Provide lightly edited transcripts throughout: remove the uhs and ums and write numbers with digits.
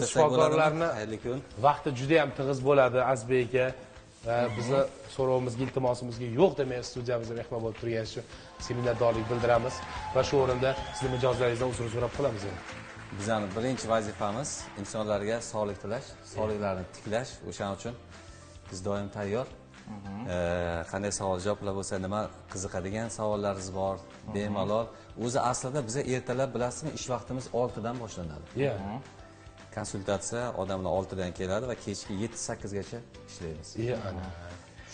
Shifokorlarni vaqti juda ham tig'iz bo'ladi, Azizbek aka. Va bizni so'rovimizga, iltimosimizga yo'q demay studiyamizda mehmon bo'lib turgani uchun sizga minnatdorlik bildiramiz va shu o'rinda sizni mijozlaringizdan uzr so'rab qolamiz. Bizning birinchi vazifamiz insonlarga sog'lik tilash, sog'liklarini tiklash. O'shaning uchun biz doim tayyor. Qanday savol javoblar bo'lsa, nima qiziqadigan savollaringiz bor, bemalol. O'zi aslida biza ertalab, bilasizmi, ish vaqtimiz 6 dan boshlanadi. Konsultatsiya odamlar 6 dan keladi va kechki 7-8 gacha ishlaymiz.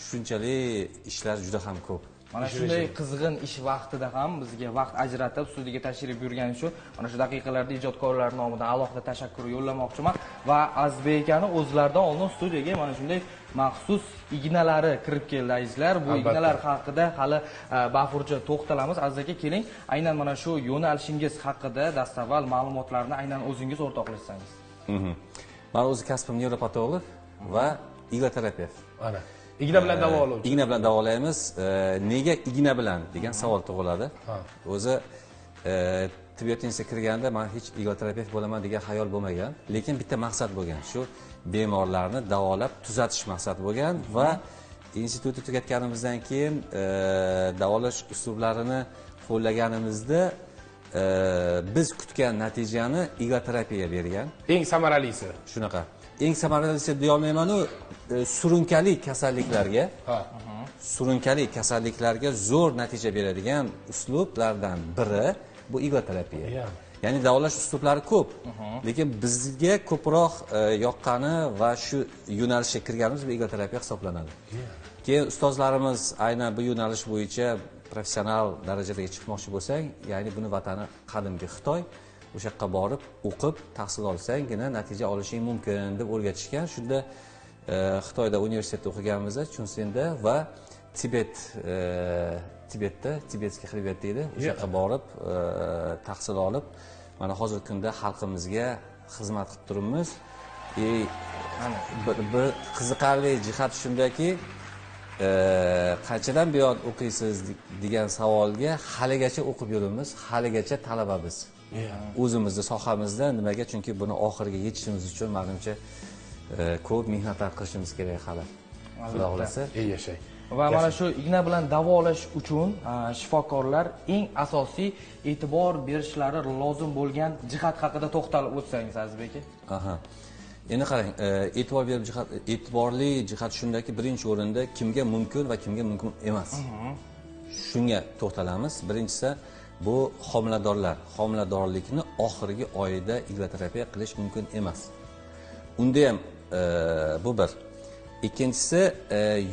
Shunchalik ishlar juda ham ko'p. Mana shunday qizg'in ish vaqtida ham bizga vaqt ajratib studiyaga tashrif buyurgani uchun mana shu daqiqalarda ijodkorlar nomidan alohida tashakkur yo'llamoqchiman va Azizbek akani o'zlaridan oldin studiyaga mana shunday maxsus ignalari kirib keldi, azizlar. Bu ignalar haqida hali bafurja to'xtalamiz. Aziz aka, keling, aynan mana shu yo'nalishingiz haqida dastavval ma'lumotlarni aynan o'zingiz o'rtoqlashsangiz. Men o'zi kasbim nevropatolog va igloterapevt. Ana. Igna bilan davolovchi. Igna bilan davolaymiz. Nega igna bilan degan savol tug'iladi. O'zi tibbiyot institutiga kirganda men hech igloterapevt bo'laman degan xayol bo'lmagan, lekin bitta maqsad bo'lgan. Shu bemorlarni davolab tuzatish maqsad bo'lgan va institutni tugatganimizdan keyin davolash uslublarini qo'llaganimizda biz kutgan natijani igloterapiya bergan. Eng samaralisi. Shunaqa. Eng samaralisi deya olmayman-u, surunkali kasalliklarga, surunkali kasalliklarga zo'r natija beradigan uslublardan biri bu igloterapiya. Ya'ni davolash uslublari ko'p, lekin bizga ko'proq yoqqani va shu yo'nalishga kirganimiz bu igloterapiya hisoblanadi. Keyin ustozlarimiz aynan bu yo'nalish bo'yicha professional darajaga chiqmoqchi bo'lsang, ya'ni buni vatani qadimgi Xitoy, o'sha yoqqa borib o'qib tahsil olsanggina natija olishing mumkin deb o'rgatishgan. Shunda Xitoyda universitetda o'qiganimizda Chunsenda va Tibetda, Tibetskiy xribet deydi, o'sha yoqqa borib tahsil olib, mana hozirgi kunda xalqimizga xizmat qilib turibmiz. Bir qiziqarli jihat shundaki, qanchadan buyon o'qiysiz degan savolga haligacha o'qib yuribmiz, haligacha talaba biz. O'zimizni sohamizda. Nimaga? Chunki buni oxiriga yetishimiz uchun menimcha ko'p mehnatlar qilishimiz kerak hali. Xudo xohlasa. Ey yashang. Va mana shu igna bilan davolash uchun shifokorlar eng asosiy e'tibor berishlari lozim bo'lgan jihat haqida to'xtalib o'tsangiz, Azizbek aka. Endi qarang, e'tibor berib jihat, e'tiborli jihat shundaki, birinchi o'rinda kimga mumkin va kimga mumkin emas. Shunga to'xtalamiz. Birinchisi bu homiladorlar. Homiladorlikni oxirgi oyida igloterapiya qilish mumkin emas. Unda ham bu bir. Ikkinchisi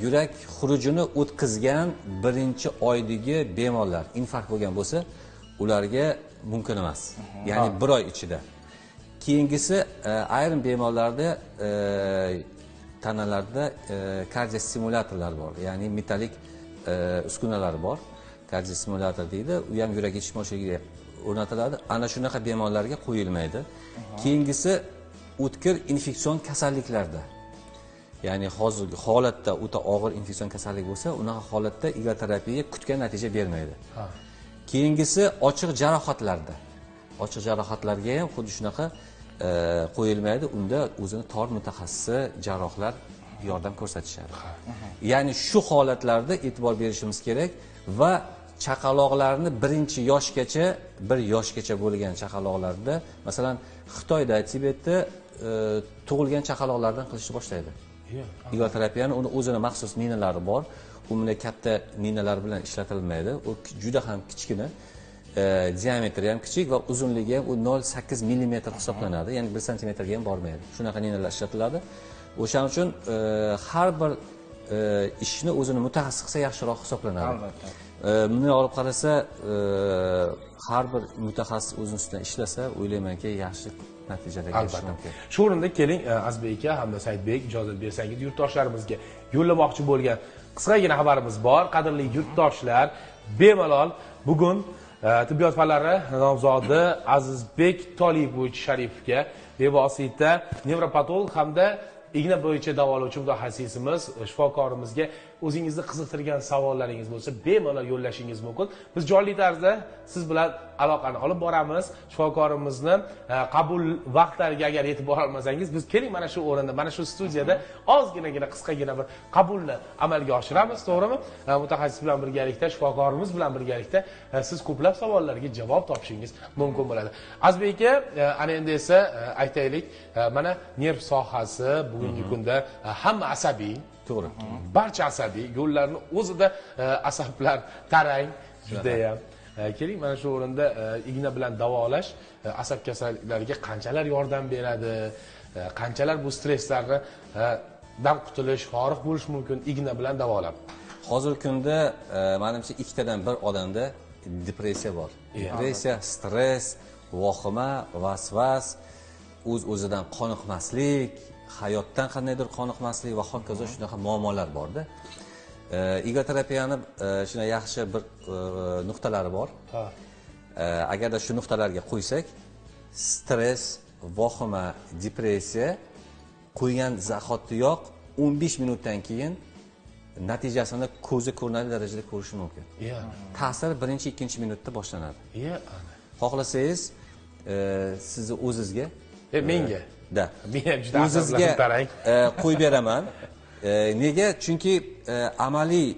yurak xurujini o'tkazgan birinchi oydagi bemorlar, infarkt bo'lgan bo'lsa, ularga mumkin emas. Ya'ni bir oy ichida. Keyingisi ayrim bemorlarda tanalarda kardiostimulyatorlar bor, ya'ni metalik uskunalar bor. Kardiostimulyator deydi, u ham yurak yetishmovchiligiga o'rnatiladi. Ana shunaqa bemorlarga qo'yilmaydi. Keyingisi o'tkir infeksion kasalliklarda. Ya'ni hozirgi holatda o'ta og'ir infeksion kasallik bo'lsa, unaqa holatda igloterapiya kutgan natija bermaydi. Keyingisi ochiq jarohatlarda. Ochiq jarohatlarga ham xuddi shunaqa qo'yilmaydi. Unda o'zini tor mutaxassisi jarrohlar yordam ko'rsatishadi. Ya'ni shu holatlarda e'tibor berishimiz kerak va chaqaloqlarni birinchi yoshgacha, bir yoshgacha bo'lgan chaqaloqlarda, masalan, Xitoyda, Tibetda tug'ilgan chaqaloqlardan qilishni boshlaydi. Igloterapiyani uni o'zini maxsus ninalari bor. U bunday katta ninalar bilan ishlatilmaydi. U juda ham kichkina, diametri ham kichik va uzunligi ham u 0.8 millimetr hisoblanadi. Ya'ni 1 santimetrga ham bormaydi. Shunaqa ninalar ishlatiladi. O'shaning uchun har bir ishni o'zini mutaxassis qilsa yaxshiroq hisoblanadi. Albatta. Bunday olib qarasa, har bir mutaxassis o'zini ustidan ishlasa, o'ylaymanki, yaxshi natijalarga erishish mumkin. Shu o'rinda keling, Azizbek aka hamda Saidbek, ijozat bersangiz yurtdoshlarimizga yo'llamoqchi bo'lgan qisqagina xabarimiz bor. Qadrli yurtdoshlar, bemalol bugun tibbiyot fanlari nomzodi Azizbek Tolibovich Sharipovga bevosita nevropatolog hamda igna bo'yicha davolovchi mutaxassisimiz, shifokorimizga o'zingizni qiziqtirgan savollaringiz bo'lsa, bemalol yo'llashingiz mumkin. Biz jonli tarzda siz bilan aloqani olib boramiz. Shifokorimizni qabul vaqtlariga agar yetib bora olmasangiz, biz keling mana shu o'rinda, mana shu studiyada ozginagina qisqagina bir qabulni amalga oshiramiz, to'g'rimi? Mutaxassis bilan birgalikda, shifokorimiz bilan birgalikda siz ko'plab savollarga javob topishingiz mumkin bo'ladi. Azizbek aka, ana endi esa aytaylik, mana nerv sohasi bugungi kunda hamma asabiy, to'g'ri, barcha asabiy, yo'llarni o'zida asablar tarang judayam. Keling mana shu o'rinda igna bilan davolash asab kasalliklariga qanchalar yordam beradi, qanchalar bu stresslarni dan qutulish, forig' bo'lish mumkin igna bilan davolab? Hozirgi kunda menimcha 2tadan 1 odamda depressiya bor. Depressiya, stress, vahima, vasvas, o'z-o'zidan qoniqmaslik, hayotdan qandaydir qoniqmaslik va hokazo shunaqa muammolar borda. Igoterapiyani shunday yaxshi bir nuqtalari bor. Agarda shu nuqtalarga qo'ysak, stress, vahima, depressiya qo'ygan zahotiyoq 15 minutdan keyin natijasini ko'zi ko'rinarli darajada ko'rish mumkin. Ta'sir birinchi, ikkinchi minutda boshlanadi. Xohlasangiz, sizni o'zizga, menga da, men ham juda o'zizga qo'yib beraman. Nega? Chunki amaliy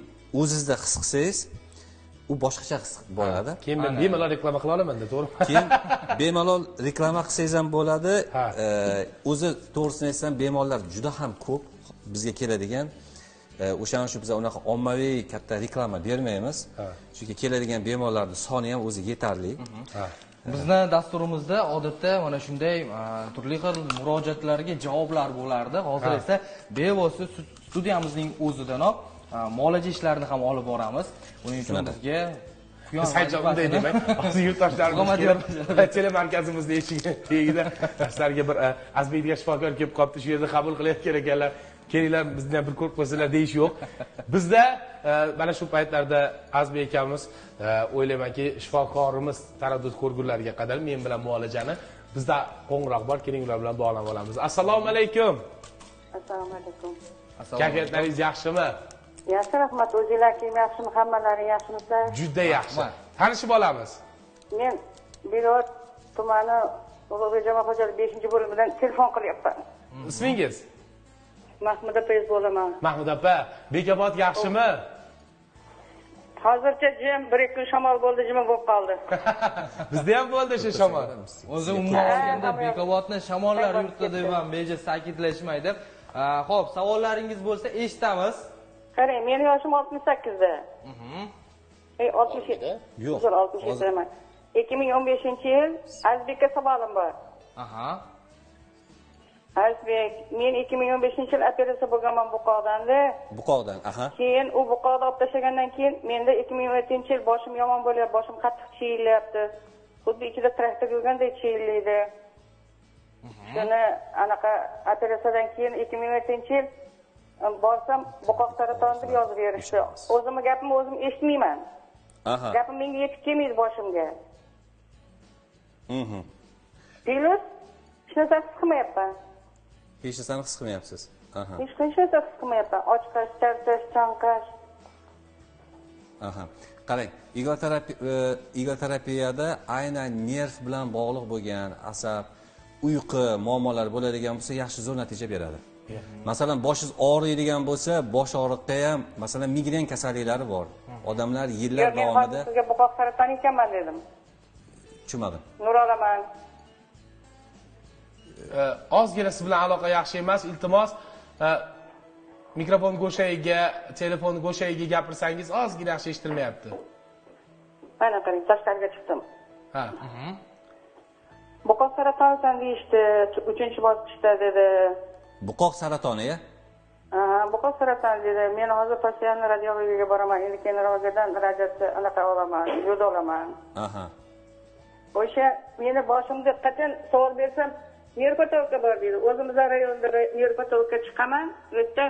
o'zizda his qilsangiz, u boshqacha his bo'ladi. Keyin men bemalol reklama qila olaman-da, to'g'rimi? Keyin bemalol reklama qilsangiz ham bo'ladi. O'zi to'g'risini aytsam, bemorlar juda ham ko'p bizga keladigan. O'shaning uchun biz unaqa ommaviy katta reklama bermaymiz. Chunki keladigan bemorlarning soni ham o'zi yetarli. Bizni dasturimizda odatda mana shunday turli xil murojaatlarga javoblar bo'lardi. Hozir esa bevosita studiyamizning o'zidanoq muolaja ishlarini ham olib boramiz. Buning uchun bizga Sayjon unday demang. Hozir yurtdoshlarimiz kelib telemarkazimizni eshigi tagida sizlarga bir Azizbek degan shifokor kelib qolibdi, shu yerda qabul qilayotgan ekanlar. Kelinglar bizni ham bir ko'rib qo'ysalar deyish yo'q. Bizda mana shu paytlarda Azizbek akamiz o'ylaymanki shifokorimiz taraddud ko'rgunlariga qadar men bilan muolajani bizda qo'ng'iroq bor, keling ular bilan bog'lanib olamiz. Assalomu alaykum. Assalomu alaykum. Kayfiyatlaringiz yaxshimi? Yaxshi, rahmat. O'zinglar kim yaxshimi? Hammalaring yaxshimisizlar? Juda yaxshi. Tanishib olamiz. Men Bekobod tumani Ulug'bek jamoat xo'jaligi 5-bo'limidan telefon qilyapman. Ismingiz? Mahmuda opa bo'laman. Mahmuda opa, Bekobod yaxshimi? Hozircha jim, bir ikki kun shamol bo'ldi, jim bo'lib qoldi. Bizda ham bo'ldi shu shamol. O'zi umuman olganda Bekobodni shamollar yurtdi deb ham bejiz ta'kidlashmaydi. Xo'p, savollaringiz bo'lsa eshitamiz. Qarang, meni yoshim 68da. 67. Yo'q. Uzr, 67 emas. 2015-yil Azizbekka savolim bor. Aha. Azizbek, men 2015-yil operatsiya bo'lganman buqoqdan-da. Buqoqdan, aha. Keyin u buqoqni olib tashlagandan keyin menda 2017-yil boshim yomon bo'lyapti, boshim qattiq chiyillayapti. Xuddi ichida traktor yurgandek chiyillaydi. Shuni anaqa operatsiyadan keyin 2017-yil borsam buqoq saratoni deb yozib berishdi. O'zimni gapimni o'zim eshitmayman. Aha. Gapim menga yetib kelmaydi boshimga. Plus hech narsa his qilmayapman. Hech narsani his qilmayapsiz. Aha. Hech narsa his qilmayapman. Ochqash, charchash, chanqash. Aha. Qarang, igoterapiyada aynan nerv bilan bog'liq bo'lgan asab, uyqu muammolari bo'ladigan bo'lsa, yaxshi zo'r natija beradi. Masalan, boshingiz og'riydigan bo'lsa, bosh og'riqqa ham, masalan, migren kasalliklari bor. Odamlar yillar davomida sizga buqoq saratoni ekanman dedim. Tushunmadim. Nur olaman. Ozgina siz bilan aloqa yaxshi emas, iltimos mikrofon go'shagiga, telefon go'shagiga gapirsangiz ozgina yaxshi eshitilmayapti. Mana qarang, tashqariga chiqdim. Ha. Buqoq saratonisan deyishdi, 3-bosqichda dedi. Buqoq saratoni, ya? Ha, buqoq saratoni dedi. Men hozir постоянно radiologiyaga boraman, endokrinologiyadan radiatsiya anaqa olaman, yod olaman. Aha. O'sha meni boshimda qachon savol bersam, nervopatologga bor deydi. O'zimizning rayonda nervopatologga chiqaman, u yerda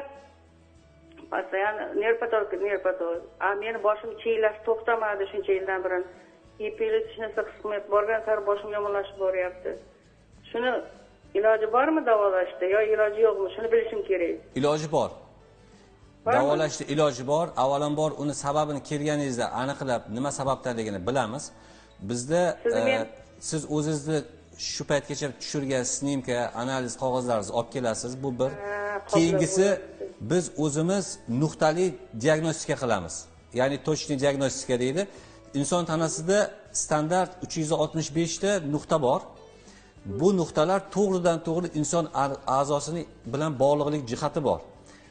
постоянно nervopatolog. A meni boshim chiyillash to'xtamadi shuncha yildan beri. Epilib hech narsa his qilmayapti. Borgan sari boshim yomonlashib boryapti. Shuni iloji bormi davolashda yo iloji yo'qmi? Shuni bilishim kerak. Iloji bor. Davolashda iloji bor. Avvalambor uni sababini kelganingizda aniqlab, nima sababdanligini bilamiz. Bizda siz o'zingizni shu paytgacha tushirgan snimka, analiz qog'ozlaringizni olib kelasiz. Bu bir. Keyingisi biz o'zimiz nuqtali diagnostika qilamiz. Ya'ni точный diagnostika deydi. Inson tanasida standart 365 ta nuqta bor. Bu nuqtalar to'g'ridan to'g'ri inson a'zosini bilan bog'liqlik jihati bor.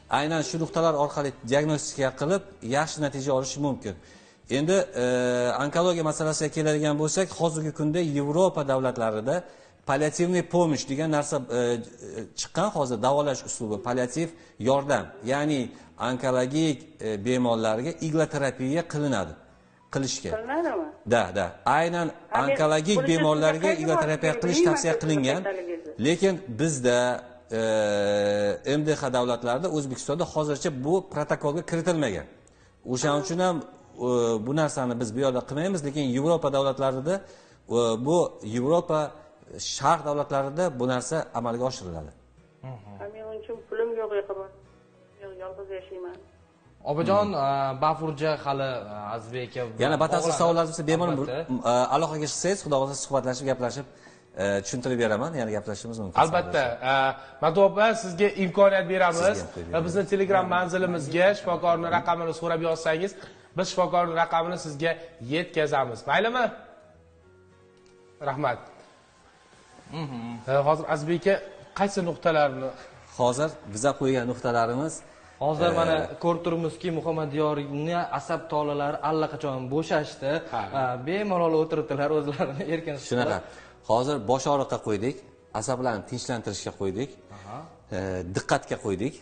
Aynan shu nuqtalar orqali diagnostika qilib yaxshi natija olish mumkin. Endi onkologiya masalasiga keladigan bo'lsak, hozirgi kunda Yevropa davlatlarida palliativniy помощь degan narsa chiqqan. Hozir davolash uslubi palliativ yordam, ya'ni onkologik bemorlarga igloterapiya qilinadi. Qilishga. Qilinadimi? Da, da. Aynan onkologik bemorlarga igloterapiya qilish tavsiya qilingan. Lekin bizda MDH davlatlarida, O'zbekistonda hozircha bu protokolga kiritilmagan. O'shaning uchun ham bu narsani biz bu yerda qilmaymiz, lekin Yevropa davlatlarida, bu Yevropa sharq davlatlarida bu narsa amalga oshiriladi. Men uchun pulim yo'q, yolg'iz yashayman. Obajon, bafurja hali Azizbek aka yana batafsil savollar bo'lsa bemalol aloqaga chiqsangiz, xudo xohlasa suhbatlashib, gaplashib tushuntirib beraman, yana gaplashishimiz mumkin. Albatta, Matu opa, sizga imkoniyat beramiz. Bizni Telegram manzilimizga shifokorning raqamini so'rab yozsangiz, biz shifokorning raqamini sizga yetkazamiz. Maylimi? Rahmat. Hozir Azizbek aka qaysi nuqtalarni hozir biza qo'ygan nuqtalarimiz? Hozir mana ko'rib turibmizki, Muhammadiyorning asab tolalari allaqachon bo'shashdi. Bemalol o'tiribdilar, o'zlarini erkin his qilib. Shunaqa. Hozir bosh og'riqqa qo'ydik, asablarni tinchlantirishga qo'ydik, diqqatga qo'ydik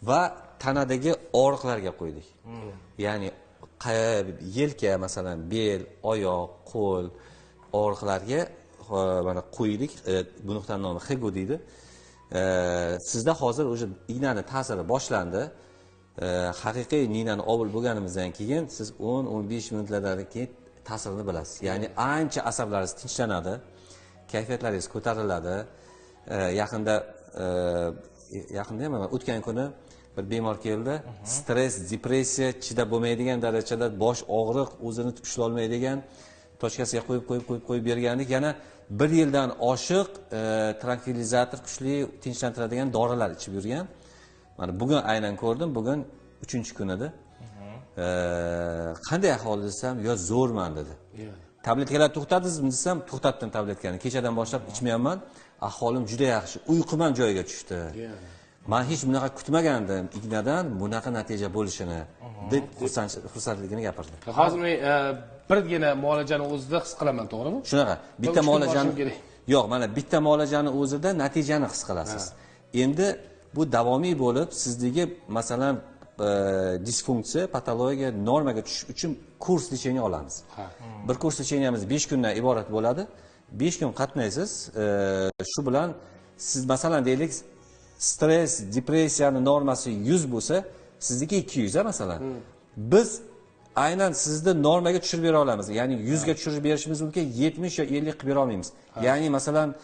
va tanadagi og'riqlarga qo'ydik. Ya'ni yelka, masalan, bel, oyoq, qo'l og'riqlarga mana qo'ydik. Bu nuqtaning nomi Hegu deydi. Sizda hozir o'sha ignani ta'siri boshlandi. Haqiqiy ninani ovul bo'lganimizdan keyin siz 10-15 minutlardan keyin ta'sirini bilasiz. Ya'ni ancha asablaringiz tinchlanadi, kayfiyatlaringiz ko'tariladi. Yaqinda mana o'tgan kuni bir bemor keldi. Stress, depressiya, chidab bo'lmaydigan darajada bosh og'riq, o'zini ushlay olmaydigan, tochkasiga qo'yib bergandik. Yana bir yildan oshiq trankvilizator, kuchli tinchlantiradigan dorilar ichib yurgan. Mana bugun aynan ko'rdim, bugun 3-kun edi. Qanday ahvol desam, yo zo'rman dedi. Tabletkalar to'xtatdingizmi desam, to'xtatdim tabletkani. Kechadan boshlab ichmayapman. Ahvolim juda yaxshi, uyqum ham joyiga tushdi. Men hech bunaqa kutmagandim, ignadan bunaqa natija bo'lishini deb xursandligini gapirdi. Hozir men birgina muolajani o'zida his qilaman, to'g'rimi? Shunaqa. Bitta muolajani yo'q, mana bitta muolajani o'zida natijani his qilasiz. Endi bu davomiy bo'lib, sizdagi masalan disfunksiya, patologiya normaga tushish uchun kurs lecheniya olamiz. Bir kurs lecheniyamiz 5 kundan iborat bo'ladi. 5 kun qatnaysiz. Shu bilan siz masalan deylik, stress, depressiyani normasi 100 bo'lsa, sizniki 200 masalan. Biz aynan sizni normaga tushirib bera olamiz. Ya'ni 100 ga tushirib berishimiz mumkin, 70 yo 50 qilib bera olmaymiz. Ya'ni masalan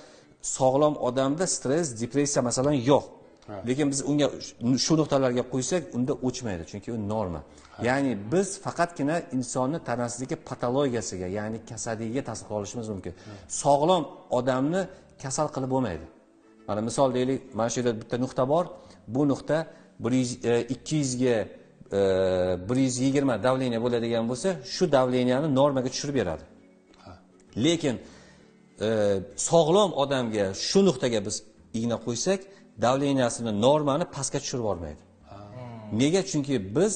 sog'lom odamda stress, depressiya masalan yo'q. Lekin biz unga shu nuqtalarga qo'ysak, unda o'chmaydi, chunki u norma. Ya'ni biz faqatgina insonni tanasidagi patologiyasiga, ya'ni kasalligiga ta'sir qila olishimiz mumkin. Sog'lom odamni kasal qilib bo'lmaydi. Mana misol deylik, mana shu yerda bitta nuqta bor. Bu nuqta 200 ga 120 davleniya bo'ladigan bo'lsa, shu davleniyani normaga tushirib beradi. Lekin sog'lom odamga shu nuqtaga biz igna qo'ysak, davleniyasini normani pastga tushirib olmaydi. Nega? Chunki biz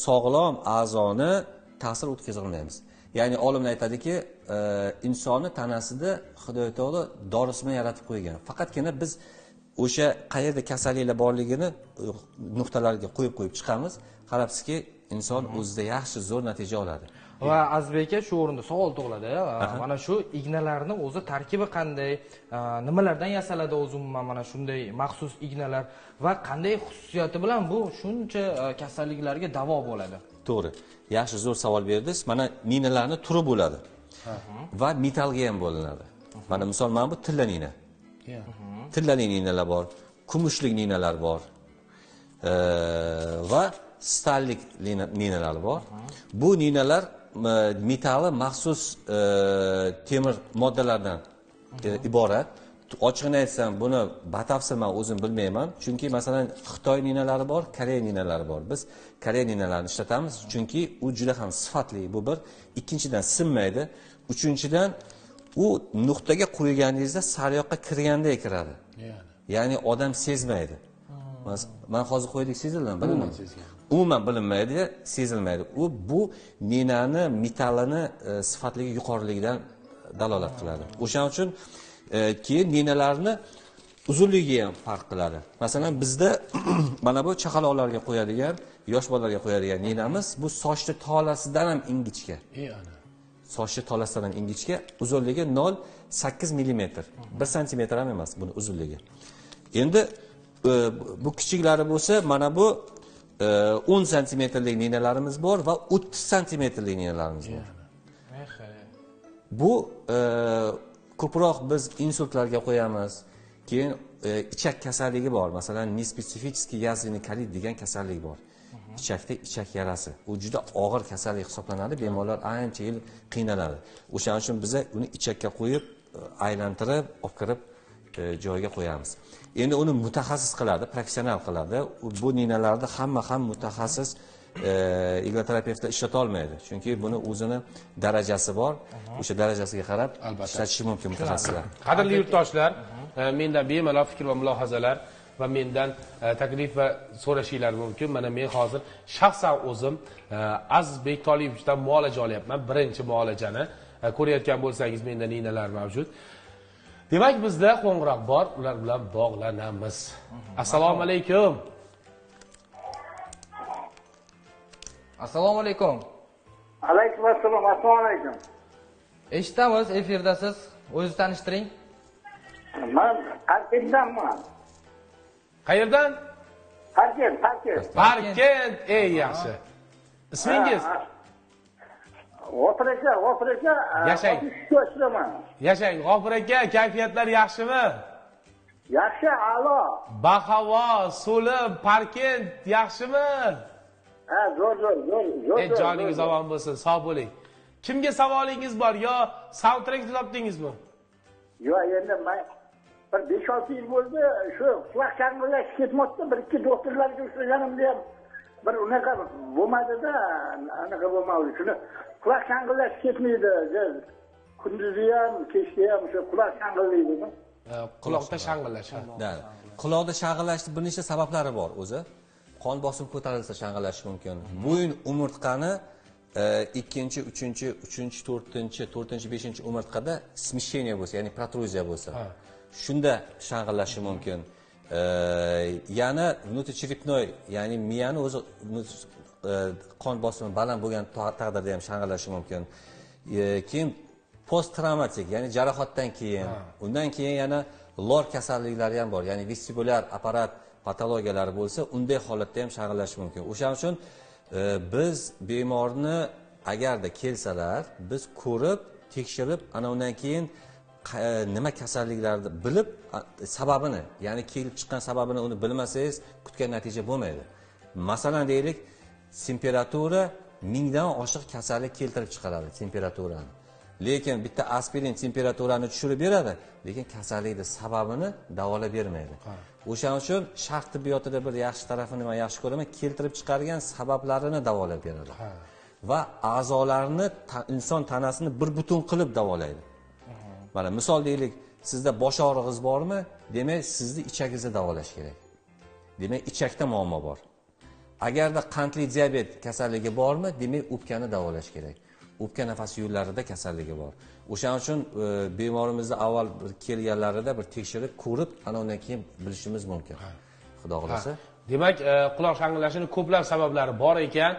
sog'lom a'zoni ta'sir o'tkaza olmaymiz. Ya'ni olimlar aytadiki, insonni tanasida Xudo taolo dorisini yaratib qo'ygan. Faqatgina biz o'sha qayerda kasalliklar borligini nuqtalarga qo'yib chiqamiz. Qarabsizki, inson o'zida yaxshi zo'r natija oladi. Va Azizbek aka, shu o'rinda savol tug'iladi. Mana shu ignalarni o'zi tarkibi qanday, nimalardan yasaladi o'zi umuman mana shunday maxsus ignalar va qanday xususiyati bilan bu shuncha kasalliklarga davo bo'ladi? To'g'ri. Yaxshi zo'r savol berdingiz. Mana ninalarni turi bo'ladi. Va metallga ham bo'linadi. Mana misol mana bu tilla nina. Tillali ninalar bor, kumushlik ninalar bor. Va stallik ninalar bor. Bu ninalar Metalli maxsus temir moddalardan iborat. Ochig'ini aytsam, buni batafsil men o'zim bilmayman. Chunki masalan Xitoy ninalari bor, Koreya ninalari bor. Biz Koreya ninalarini ishlatamiz, chunki u juda ham sifatli, bu bir. Ikkinchidan sinmaydi. Uchinchidan u nuqtaga qo'yganingizda saryoqqa kirganday kiradi. Ya'ni odam sezmaydi. Mana hozir qo'ydik, sezildimi? Bilinmaydi. Umuman bilinmaydi, sezilmaydi. U bu ninani metallini sifatligi yuqoriligidan dalolat qiladi. O'shaning uchun keyin ninalarni uzunligi ham farq qiladi. Masalan, bizda mana bu chaqaloqlarga qo'yadigan, yosh bolalarga qo'yadigan ninamiz bu sochni tolasidan ham ingichka. Sochni tolasidan ham ingichka, uzunligi 0.8 millimetr. 1 santimetr ham emas buni uzunligi. Endi bu kichiklari bo'lsa, mana bu 10 santimetrlik ninalarimiz bor va 30 santimetrlik ninalarimiz bor. Bu ko'proq biz insultlarga qo'yamiz. Keyin ichak kasalligi bor. Masalan, nespetsifический язвенный kolit degan kasallik bor. Ichakda ichak yarasi. U juda og'ir kasallik hisoblanadi. Bemorlar ancha yil qiynaladi. O'shaning uchun biz uni ichakka qo'yib, aylantirib, olib kirib joyiga qo'yamiz. Endi uni mutaxassis qiladi, professional qiladi. Bu ninalarni hamma ham mutaxassis igloterapevtlar ishlata olmaydi. Chunki buni o'zini darajasi bor. O'sha darajasiga qarab ishlatishi mumkin mutaxassislar. Qadrli yurtdoshlar, mendan bemalol fikr va mulohazalar va mendan taklif va so'rashinglar mumkin. Mana men hozir shaxsan o'zim Azizbek Toliyevichdan muolaja olyapman. Birinchi muolajani ko'rayotgan bo'lsangiz, menda ninalar mavjud. Demak, bizda qo'ng'iroq bor, ular bilan bog'lanamiz. Assalomu alaykum. Assalomu alaykum. Alaykum assalom, assalomu alaykum. Eshitamiz, efirdasiz. O'zingizni tanishtiring. Men Parkentdanman. Qayerdan? Parkent, Parkent. Parkent, ey yaxshi. Ismingiz? G'ofur aka, G'ofur aka. Yashang. Yashang, G'ofur aka, kayfiyatlar yaxshimi? Yaxshi, a'lo. Bahavo, so'lim, Parkent yaxshimi? Ha, zo'r, zo'r, zo'r, zo'r. Joningiz omon bo'lsin, sog' bo'ling. Kimga savolingiz bor yo soundtrack topdingizmi? Yo'q, endi men bir 5-6 yil bo'ldi, shu quloq shang'illash ketmoqda, bir ikki doktorlarga uchraganimda ham bir unaqa bo'lmadi-da, anaqa bo'lmadi. Shuni quloq shang'illash ketmaydi. Kunduzi ham, kechda ham shu quloq shang'illaydi. Quloqda shang'illash. Quloqda shang'illashning bir nechta sabablari bor o'zi. Qon bosim ko'tarilsa shang'illashi mumkin. Bo'yin umurtqani 2-chi, 3-chi, 3-chi, 4-chi, 4-chi, 5-chi umurtqada smeshение bo'lsa, ya'ni protruziya bo'lsa, shunda shang'illashi mumkin. Yana внутричерепной, ya'ni miyani o'zi qon bosimi baland bo'lgan taqdirda ham shang'illashi mumkin. Keyin post travmatik, ya'ni jarohatdan keyin, undan keyin yana lor kasalliklari ham bor, ya'ni vestibulyar apparat patologiyalari bo'lsa, unday holatda ham shang'illashi mumkin. O'shaning uchun biz bemorni agarda kelsalar, biz ko'rib, tekshirib, ana undan keyin nima kasalliklarni bilib, sababini, ya'ni kelib chiqqan sababini uni bilmasangiz, kutgan natija bo'lmaydi. Masalan, deylik, temperatura 1000dan oshiq kasallik keltirib chiqaradi temperaturani. Lekin bitta aspirin temperaturani tushirib beradi, lekin kasallikning sababini davolab bermaydi. O'shaning uchun sharq tibbiyotida bir yaxshi tarafini men yaxshi ko'raman, keltirib chiqargan sabablarini davolab beradi. Va a'zolarni inson tanasini bir butun qilib davolaydi. Mana misol deylik, sizda bosh og'rig'ingiz bormi? Demak, sizni ichagingizni davolash kerak. Demak, ichakda muammo bor. Agarda qandli diabet kasalligi bormi? Demak, o'pkani davolash kerak. O'pka nafas yo'llarida kasalligi bor. O'shaning uchun bemorimizni avval bir kelganlarida bir tekshirib, ko'rib, ana undan keyin bilishimiz mumkin. Xudo xolasa. Demak, quloq shang'illashini ko'plab sabablari bor ekan.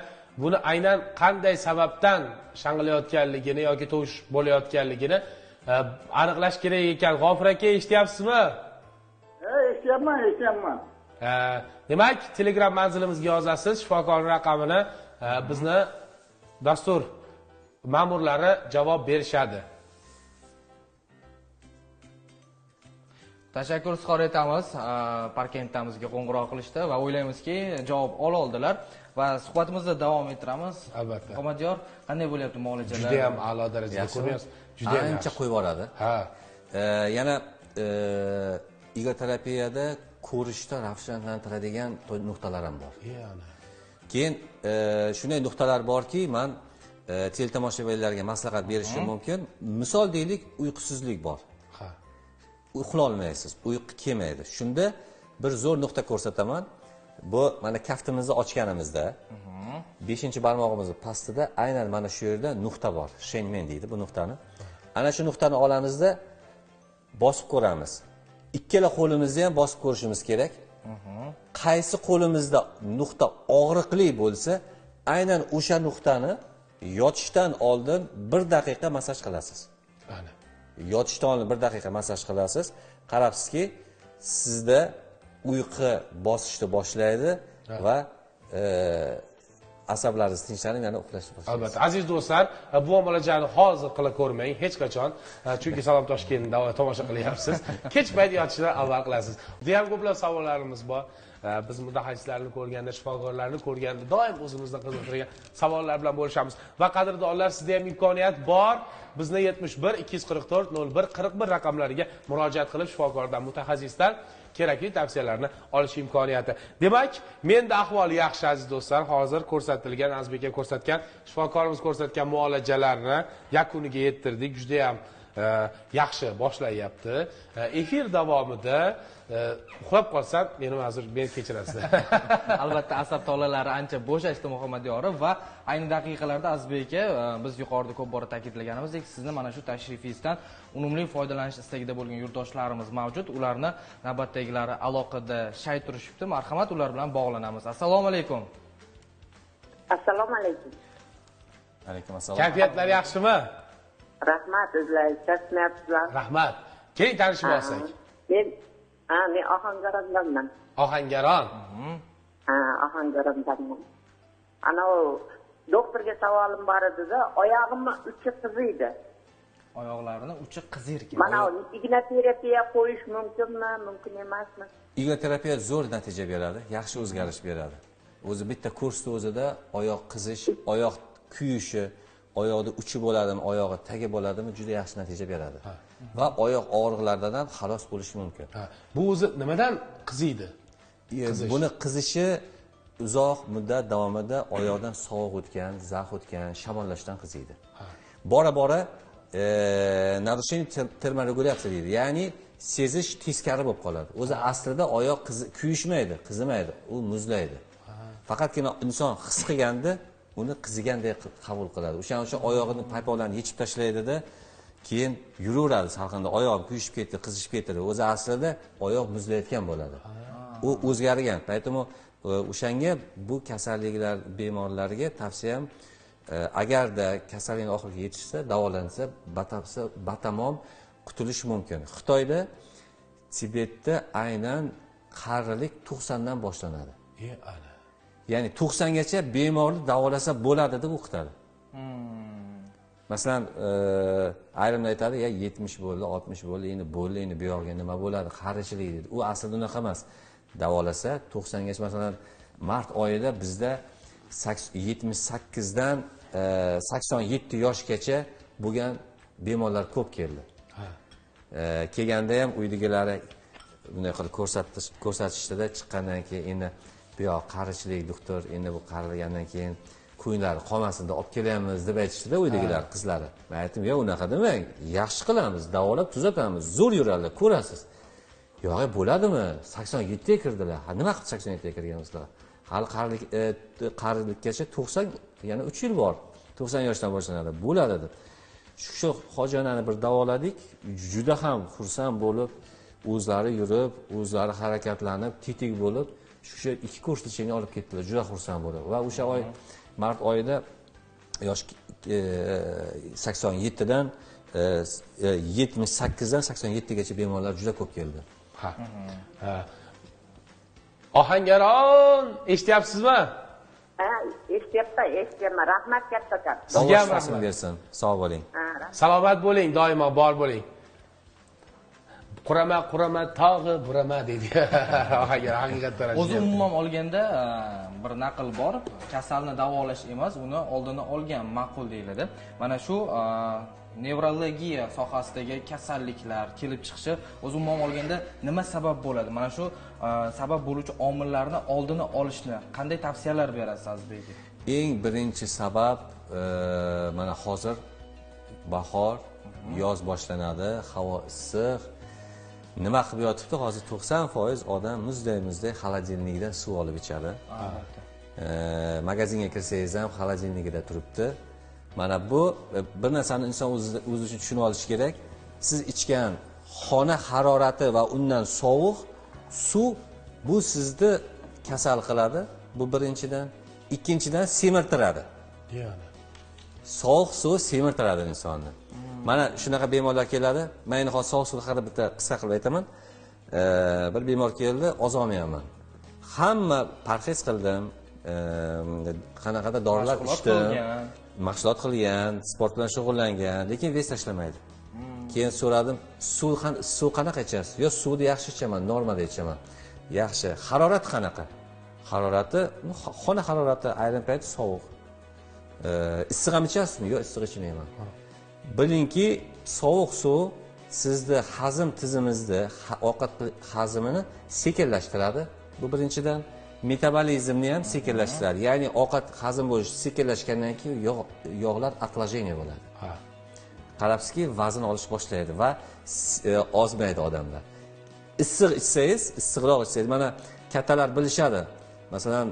Buni aynan qanday sababdan shang'illayotganligini yoki tovush bo'layotganligini aniqlash kerak ekan. G'ofur aka, eshityapsizmi? Ha, eshityapman, eshityapman. Demak, Telegram manzilimizga yozasiz, shifokor raqamini bizni dastur ma'murlari javob berishadi. Tashakkur izhor etamiz Parkentdan bizga qo'ng'iroq qilishdi va o'ylaymizki, javob ola oldilar va suhbatimizni davom ettiramiz. Albatta. Muhammadiyor, qanday bo'lyapti muolajalar? Juda ham a'lo darajada ko'ryapsiz. Juda ham ancha qo'yib yuboradi. Ha. Yana igoterapiyada ko'rishda ravshanlantiradigan nuqtalar ham bor. Keyin shunday nuqtalar borki, men teletomoshabinlarga maslahat berishim mumkin. Misol deylik, uyqusizlik bor. Ha. Uxlolmaysiz, uyqu kelmaydi. Shunda bir zo'r nuqta ko'rsataman. Bu mana kaftimizni ochganimizda 5-barmog'imizni pastida aynan mana shu yerda nuqta bor. Shenmen deydi bu nuqtani. Ana shu nuqtani olamizda bosib ko'ramiz. Ikkala qo'limizni ham bosib ko'rishimiz kerak. Qaysi qo'limizda nuqta og'riqli bo'lsa, aynan o'sha nuqtani yotishdan oldin 1 daqiqa massaj qilasiz. Ana. Yotishdan oldin 1 daqiqa massaj qilasiz. Qarabsizki, sizda uyqu bosishni boshlaydi va asablaringiz tinchlanib, yana uxlashni boshlaysiz. Albatta, aziz do'stlar, bu muolajani hozir qila ko'rmang hech qachon, chunki Salom Toshkentni tomosha qilyapsiz. Kech payt yotishdan avval qilasiz. Juda ham ko'plab savollarimiz bor. Biz mutaxassislarni ko'rganda, shifokorlarni ko'rganda doim o'zimizni qiziqtirgan savollar bilan bo'lishamiz. Va qadrdonlar, sizda ham imkoniyat bor. Bizni 71 244 01 41 raqamlariga murojaat qilib, shifokordan, mutaxassisdan kerakli tavsiyalarni olish imkoniyati. Demak, menda ahvol yaxshi aziz do'stlar. Hozir ko'rsatilgan, Azizbek ko'rsatgan, shifokorimiz ko'rsatgan muolajalarni yakuniga yettirdik. Juda ham yaxshi boshlayapti. Efir davomida uxlab qolsam, meni ma'zur, meni kechirasiz. Albatta, asab tolalari ancha bo'shashdi Muhammadiyorov va ayni daqiqalarda Azizbek aka, biz yuqorida ko'p bora ta'kidlaganimizdek, sizni mana shu tashrifingizdan unumli foydalanish istagida bo'lgan yurtdoshlarimiz mavjud. Ularni navbatdagilari aloqada shay turishibdi. Marhamat, ular bilan bog'lanamiz. Assalomu alaykum. Assalomu alaykum. Alaykum assalom. Kayfiyatlar yaxshimi? Rahmat, o'zlaringiz charchamayapsizlar. Rahmat. Keling tanishib olsak. Men Ohangarondanman. Ohangaron. Ha, Ohangarondanman. Ana u doktorga savolim bor edi-da, oyog'imni uchi qiziydi. Oyoqlarini uchi qizirkan. Mana ignoterapiya qo'yish mumkinmi, mumkin emasmi? Ignoterapiya zo'r natija beradi, yaxshi o'zgarish beradi. O'zi bitta kursda o'zida oyoq qizish, oyoq kuyishi, oyoqda uchi bo'ladimi, oyog'i tagi bo'ladimi, juda yaxshi natija beradi. Va oyoq og'riqlaridan ham xalos bo'lish mumkin. Bu o'zi nimadan qiziydi? Buni qizishi uzoq muddat davomida oyoqdan sovuq o'tgan, zax o'tgan, shamollashdan qiziydi. Bora-bora нарушение termoregulyatsiya deydi. Ya'ni sezish teskari bo'lib qoladi. O'zi aslida oyoq kuyishmaydi, qizimaydi, u muzlaydi. Faqatgina inson his qilganda uni qizigandek qabul qiladi. O'shaning uchun oyog'ini paypoqlarni yechib tashlaydida, keyin yuraveradi salqinda, oyog'im kuyishib ketdi, qizishib ketdi. O'zi aslida oyoq muzlayotgan bo'ladi. U o'zgargan. Поэтому o'shanga bu kasalliklar bemorlarga tavsiyam, agarda kasallikni oxiriga yetishsa, davolansa, batamom qutulish mumkin. Xitoyda, Tibetda aynan qarilik 90 dan boshlanadi. Ya'ni 90 gacha bemorni davolasa bo'ladi deb o'qitadi. Masalan, ayrimlar aytadi, ya 70 bo'ldi, 60 bo'ldi, endi bo'ldi, endi bu yoqga nima bo'ladi, qarichilik deydi. U aslida unaqa emas. Davolasa 90 gacha, masalan, mart oyida bizda 78 dan 87 yoshgacha bo'lgan bemorlar ko'p keldi. Kelganda ham uydagilari bunday qilib ko'rsatishdida, chiqqandan keyin endi bu yoq qarichilik doktor, endi bu qarigandan keyin ko'nglari qolmasin deb olib kelyapmiz deb aytishdida uydagilar, qizlari. Men aytdim, yo'q unaqa demang, yaxshi qilamiz, davolab tuzatamiz, zo'r yuradilar, ko'rasiz. Yo'q, bo'ladimi? 87 ga kirdilar. Ha, nima qilib 87 ga kirganmizlar? Hali qarilikkacha 90, yana 3 yil bor. 90 yoshdan boshlanadi, bo'ladi deb. Shu hoji onani bir davoladik, juda ham xursand bo'lib, o'zlari yurib, o'zlari harakatlanib, tetik bo'lib, shu 2 kurs lecheniya olib ketdilar, juda xursand bo'lib. Va o'sha oy mart oyida yosh 87 dan 78 dan 87 gacha bemorlar juda ko'p keldi. Ha. Ohangaron, eshityapsizmi? Ha, eshityapman, eshityapman. Rahmat kattakon. Sizga ham rahmat bersin. Sog' bo'ling. Salomat bo'ling, doimo bor bo'ling. Qurama, qurama, tog'i burama deydi. Agar haqiqatdan o'zi umuman olganda bir naql bor, kasalni davolash emas, uni oldini olgan ma'qul deyiladi. Mana shu nevrologiya sohasidagi kasalliklar kelib chiqishi o'zi umuman olganda nima sabab bo'ladi? Mana shu sabab bo'luvchi omillarni oldini olishni qanday tavsiyalar berasiz Azizbek aka? Eng birinchi sabab mana hozir bahor, yoz boshlanadi, havo issiq. Nima qilib yotibdi? Hozir 90% odam muzday-muzday xolodilnikdan suv olib ichadi. Magazinga kirsangiz ham xolodilnikida turibdi. Mana bu bir narsani inson o'zi uchun tushunib olishi kerak. Siz ichgan xona harorati va undan sovuq suv bu sizni kasal qiladi. Bu birinchidan. Ikkinchidan semirtiradi. Ya'ni sovuq suv semirtiradi insonni. Mana shunaqa bemorlar keladi. Men endi hozir sovuq suv haqida bitta qisqa qilib aytaman. Bir bemor keldi, ozolmayapman. Hamma parhez qildim, qanaqadir dorilar ichdim, mahsulot qilgan, sport bilan shug'ullangan, lekin vес tashlamaydi. Keyin so'radim, suv qanaqa ichasiz? Yo, suvni yaxshi ichaman, normada ichaman. Yaxshi. Harorat qanaqa? Harorati, xona harorati ayrim payt sovuq. Issiq ham ichasizmi? Yo'q, issiq ichmayman. Bilingki, sovuq suv sizni hazm tizimingizda ovqat hazmini sekinlashtiradi. Bu birinchidan. Metabolizmni ham sekinlashtiradi. Ya'ni ovqat hazm bo'lishi sekinlashgandan keyin yog'lar отложение bo'ladi. Qarabsizki, vazn olish boshlaydi va ozmaydi odamlar. Issiq ichsangiz, issiqroq ichsangiz, mana kattalar bilishadi. Masalan,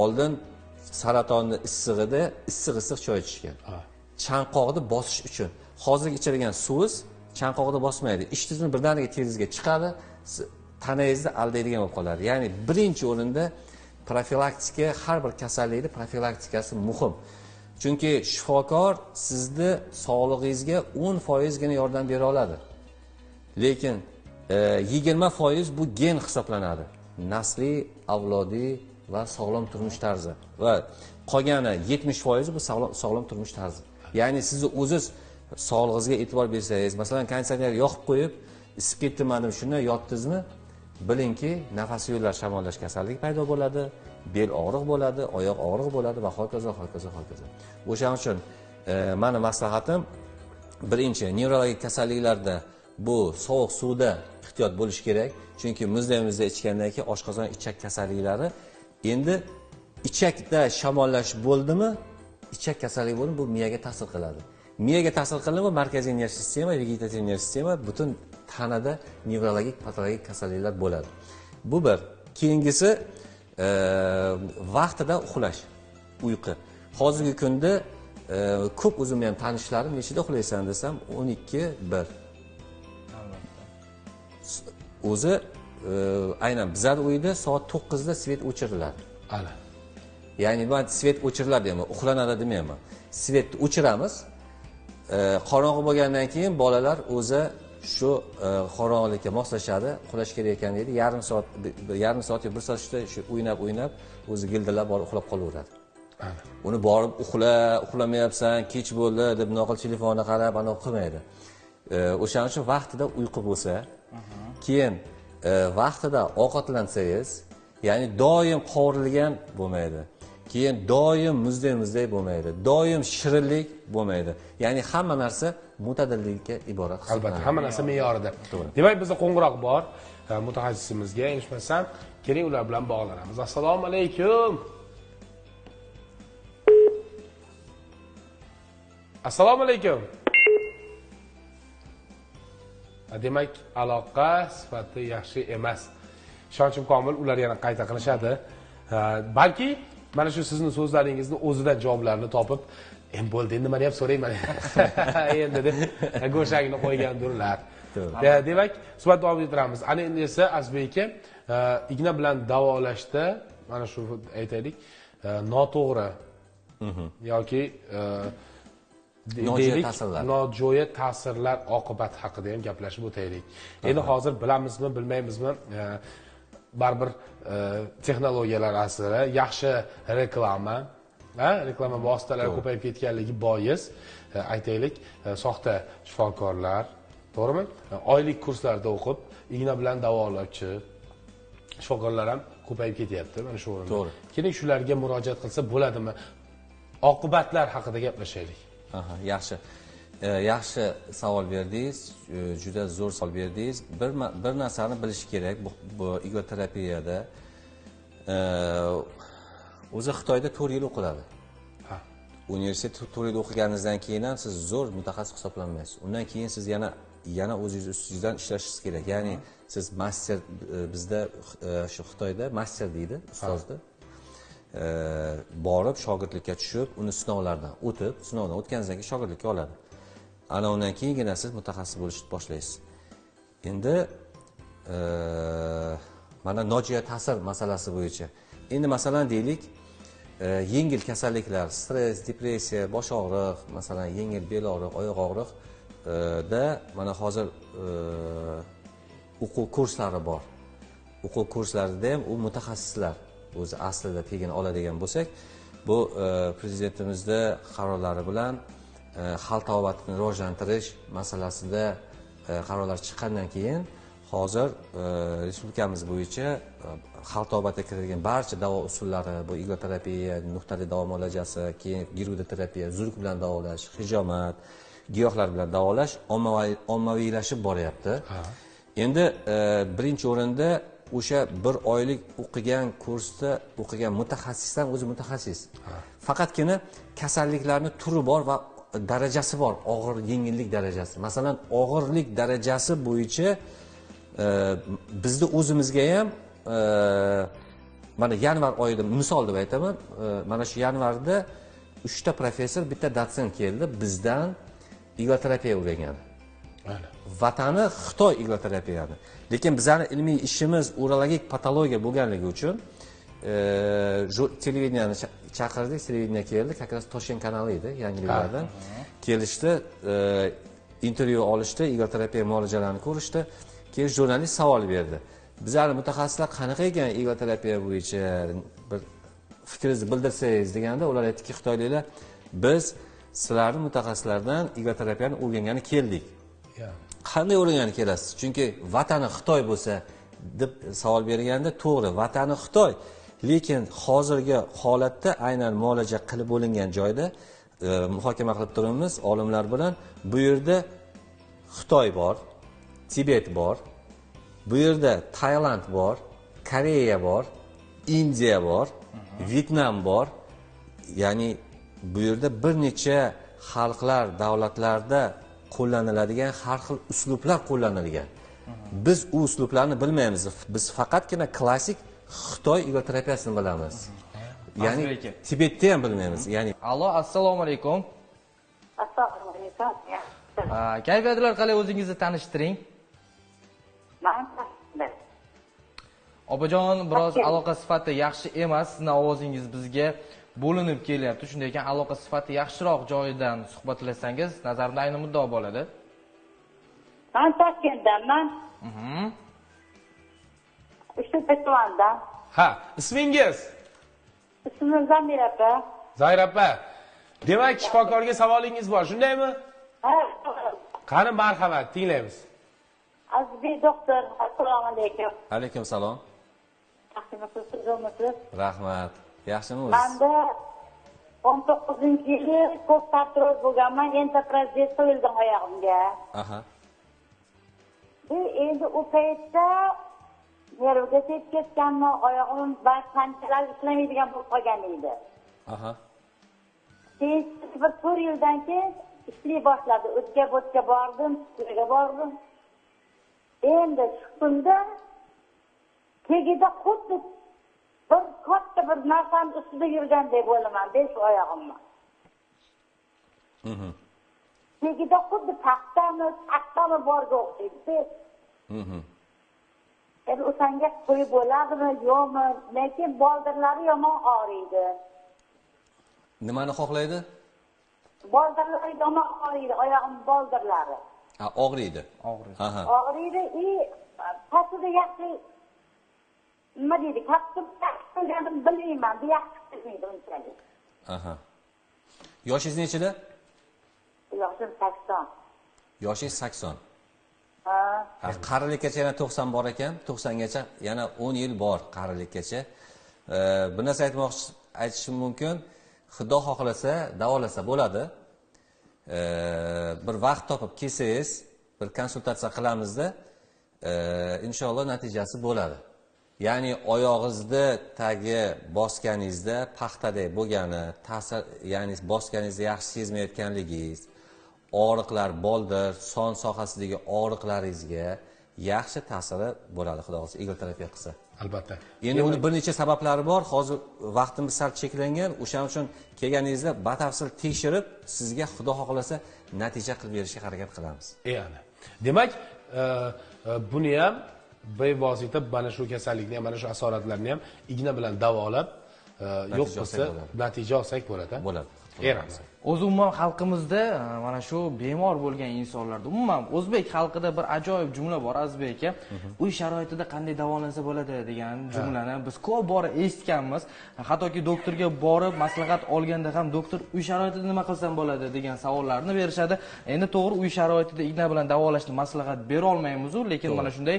oldin saratonni issig'ida issiq choy ichishgan. Chanqoqni bosish uchun. Hozirgi ichadigan suvingiz chanqoqni bosmaydi. Ich tizimi birdaniga teringizga chiqadi, tanangizni aldaydigan bo'lib qoladi. Ya'ni birinchi o'rinda profilaktika, har bir kasallikni profilaktikasi muhim. Chunki shifokor sizni sog'lig'ingizga 10%gina yordam bera oladi. Lekin 20% bu gen hisoblanadi. Nasliy, avlodiy va sog'lom turmush tarzi. Va qolgani 70% bu sog'lom turmush tarzi. Ya'ni sizni o'ziz sog'lig'ingizga e'tibor bersangiz, masalan, konditsioner yoqib qo'yib, isib ketdimi deb shunday yotdingizmi, bilingki, nafas yo'llari shamollash kasalligi paydo bo'ladi, bel og'riq bo'ladi, oyoq og'riq bo'ladi va hokazo, hokazo, hokazo. O'shaning uchun meni maslahatim, birinchi, nevrologik kasalliklarda bu sovuq suvda ehtiyot bo'lish kerak, chunki muzday-muzday ichgandan keyin oshqozon ichak kasalliklari, endi ichakda shamollash bo'ldimi, ichak kasalligi bo'ldimi, bu miyaga ta'sir qiladi. Miyaga ta'sir qildimi, markaziy nerv sistema, vegetativ nerv sistema, butun tanada nevrologik, patologik kasalliklar bo'ladi. Bu bir. Keyingisi vaqtida uxlash, uyqu. Hozirgi kunda ko'p o'zimni ham tanishlarim nechida uxlaysan desam 12, 1. O'zi aynan bizlar uyda soat 9 da svet o'chiriladi. Ana. Ya'ni men svet o'chiriladi deyman, uxlanadi demayman. Svetni o'chiramiz. Qorong'i bo'lgandan keyin bolalar o'zi shu qorong'ilikka moslashadi, uxlash kerak ekan deydi. Yarim soat yo bir soat ichida shu o'ynab o'zi gildillab borib uxlab qolaveradi. Uni borib uxla, uxlamayapsan, kech bo'ldi deb noqil telefonni qarab ana qilmaydi. O'shaning uchun vaqtida uyqu bo'lsa, keyin vaqtida ovqatlansangiz, ya'ni doim qovurilgan bo'lmaydi. Keyin doim muzday bo'lmaydi. Doim shirinlik bo'lmaydi. Ya'ni hamma narsa mo'tadillikka iborat. Albatta, hamma narsa me'yorida. Demak, bizda qo'ng'iroq bor mutaxassisimizga, yanglishmasam, keling ular bilan bog'lanamiz. Assalomu alaykum. Assalomu alaykum. Demak, aloqa sifati yaxshi emas. Ishonchim komil, ular yana qayta qilishadi. Balki mana shu sizni so'zlaringizni o'zidan javoblarni topib, bo'ldi, endi nimani ham so'rayman endi deb go'shagini qo'ygandirlar. Demak, suhbat davom ettiramiz. Ana endi esa Azizbek aka, igna bilan davolashda mana shu aytaylik, noto'g'ri yoki nojo'ya ta'sirlar oqibati haqida ham gaplashib o'taylik. Endi hozir bilamizmi, bilmaymizmi, baribir texnologiyalar asri, yaxshi reklama, reklama vositalari ko'payib ketganligi bois, aytaylik, soxta shifokorlar, To'g'rimi? Oylik kurslarda o'qib, igna bilan davolovchi shifokorlar ham ko'payib ketyapti mana shu o'rinda. To'g'ri. Keling, shularga murojaat qilsa bo'ladimi? Oqibatlar haqida gaplashaylik. Aha, yaxshi. Yaxshi savol berdingiz, juda zo'r savol berdingiz. Bir narsani bilish kerak, bu igloterapiyada o'zi Xitoyda 4 yil o'qiladi. Universitet 4 yil o'qiganingizdan keyin ham siz zo'r mutaxassis hisoblanmaysiz. Undan keyin siz yana o'zingiz ustingizdan ishlashingiz kerak. Ya'ni siz master, bizda shu Xitoyda master deydi ustozni. Borib shogirdlikka tushib, uni sinovlardan o'tib, sinovdan o'tganingizdan keyin shogirdlikka oladi. Ana undan keyingina siz mutaxassis bo'lishni boshlaysiz. Endi mana nojo'ya ta'sir masalasi bo'yicha. Endi masalan deylik, yengil kasalliklar, stress, depressiya, bosh og'riq, masalan yengil bel og'riq, oyoq og'riq da mana hozir o'quv kurslari bor. O'quv kurslarida ham u mutaxassislar o'zi aslida tegini oladigan bo'lsak, bu prezidentimizda qarorlari bilan xalq tabobatini rivojlantirish masalasida qarorlar chiqqandan keyin hozir respublikamiz bo'yicha xalq tabobatiga kiradigan barcha davo usullari, bu igloterapiya, nuqtali davo muolajasi, keyin girudoterapiya, zurk bilan davolash, hijomat, giyohlar bilan davolash ommaviylashib boryapti. Endi birinchi o'rinda o'sha bir oylik o'qigan kursda o'qigan mutaxassisdan o'zi mutaxassis. Faqatgina kasalliklarni turi bor va darajasi bor, og'ir yengillik darajasi. Masalan, og'irlik darajasi bo'yicha bizni o'zimizga ham mana yanvar oyida misol deb aytaman, mana shu yanvarda 3 ta professor, bitta dotsent keldi bizdan igloterapiya o'rgangan. Vatani Xitoy igloterapiyani. Lekin bizning ilmiy ishimiz urologik patologiya bo'lganligi uchun televideniyani chaqirdik, televideniya keldi, как раз Toshkent kanali edi, yangiliklardan. Kelishdi, intervyu olishdi, igloterapiya muolajalarini ko'rishdi. Keyin jurnalist savol berdi. Bizning mutaxassislar qanaqa ekan igloterapiya bo'yicha bir fikringizni bildirsangiz deganda, ular aytdiki, xitoyliklar, biz sizlarni mutaxassislardan igloterapiyani o'rgangani keldik. Qanday o'rgangani kelasiz? Chunki vatani Xitoy bo'lsa deb savol berganda, to'g'ri, vatani Xitoy, lekin hozirgi holatda aynan muolaja qilib bo'lingan joyda muhokama qilib turibmiz olimlar bilan. Bu yerda Xitoy bor, Tibet bor, bu yerda Tailand bor, Koreya bor, Indiya bor, Vyetnam bor. Ya'ni bu yerda bir necha xalqlar, davlatlarda qo'llaniladigan har xil uslublar qo'llanilgan. Biz u uslublarni bilmaymiz. Biz faqatgina klassik Xitoy igloterapiyasini bilamiz. Ya'ni Tibetda ham bilmaymiz. Ya'ni Allo, assalomu alaykum. Assalomu alaykum. Kayfiyatlar qalay, o'zingizni tanishtiring? Opajon, biroz aloqa sifati yaxshi emas, sizni ovozingiz bizga bo'linib kelyapti. Shunday ekan, aloqa sifati yaxshiroq joyidan suhbatlashangiz, nazarimda ayni muddao bo'ladi. Men Toshkentdanman. Uchtepa tumanidan. Ha, ismingiz? Ismim Zamira opa. Zamira opa. Demak, shifokorga savolingiz bor, shundaymi? Ha. Qani, marhamat, tinglaymiz. Azizbek doktor, assalomu alaykum. Alaykum salom. Yaxshimisiz, tuzukmisiz? Rahmat. Yaxshimi o'zingiz? Menda 19-yili ko'p artroz bo'lganman, entoprotez qo'yilgan oyog'imga. Aha. Bu endi u paytda nervga tegib ketganmi, oyog'im qanchalar ishlamaydigan bo'lib qolgan edi. Aha. Keyin bir 4 yildan keyin ishlay boshladi. O'tga bordim, suvga bordim. Endi chiqdimda tagida xuddi bir katta bir narsani ustida yurgandek bo'laman, 5 oyog'imni. Tagida xuddi taxtami, taxtami borga o'xshaydi. Endi o'shanga qo'yib bo'ladimi, yo'qmi? Lekin boldirlari yomon og'riydi. Nimani xohlaydi? Boldirlari yomon og'riydi, oyog'im boldirlari. Ha, og'riydi. Og'riydi. Og'riydi, pastida yaxshi nima deydi, kaptim qilganim bilmayman, bu yaxshi qilmaydi unchalik. Aha. Yoshingiz nechida? Yoshim 80. Yoshingiz 80. Ha. Qarilikkacha yana 90 bor ekan, 90 gacha yana 10 yil bor qarilikkacha. Bir narsa aytishim mumkin. Xudo xohlasa davolasa bo'ladi. Bir vaqt topib kelsangiz, bir konsultatsiya qilamizda, inshaalloh natijasi bo'ladi. Ya'ni oyog'ingizni tagi bosganingizda paxtadek bo'lgani, ta'sir, ya'ni bosganingizda yaxshi sezmayotganligingiz, og'riqlar, boldir, son sohasidagi og'riqlaringizga yaxshi ta'siri bo'ladi, Xudo xohlasa, igloterapiya qilsa. Albatta. Endi uni bir necha sabablari bor. Hozir vaqtimiz sal cheklangan, o'shaning uchun kelganingizda batafsil tekshirib, sizga Xudo xohlasa natija qilib berishga harakat qilamiz. Ya'ni, demak, buni ham bevosita mana shu kasallikni ham, mana shu asoratlarni ham igna bilan davolab, yo'q qilsa natija olsak bo'ladi. Bo'ladi. O'zi umuman xalqimizda mana shu bemor bo'lgan insonlarda, umuman o'zbek xalqida bir ajoyib jumla bor, Azizbek aka. Uy sharoitida qanday davolansa bo'ladi degan jumlani biz ko'p bor eshitganmiz. Hattoki doktorga borib maslahat olganda ham doktor uy sharoitida nima qilsam bo'ladi degan savollarni berishadi. Endi to'g'ri, uy sharoitida igna bilan davolashni maslahat bera olmaymiz, lekin mana shunday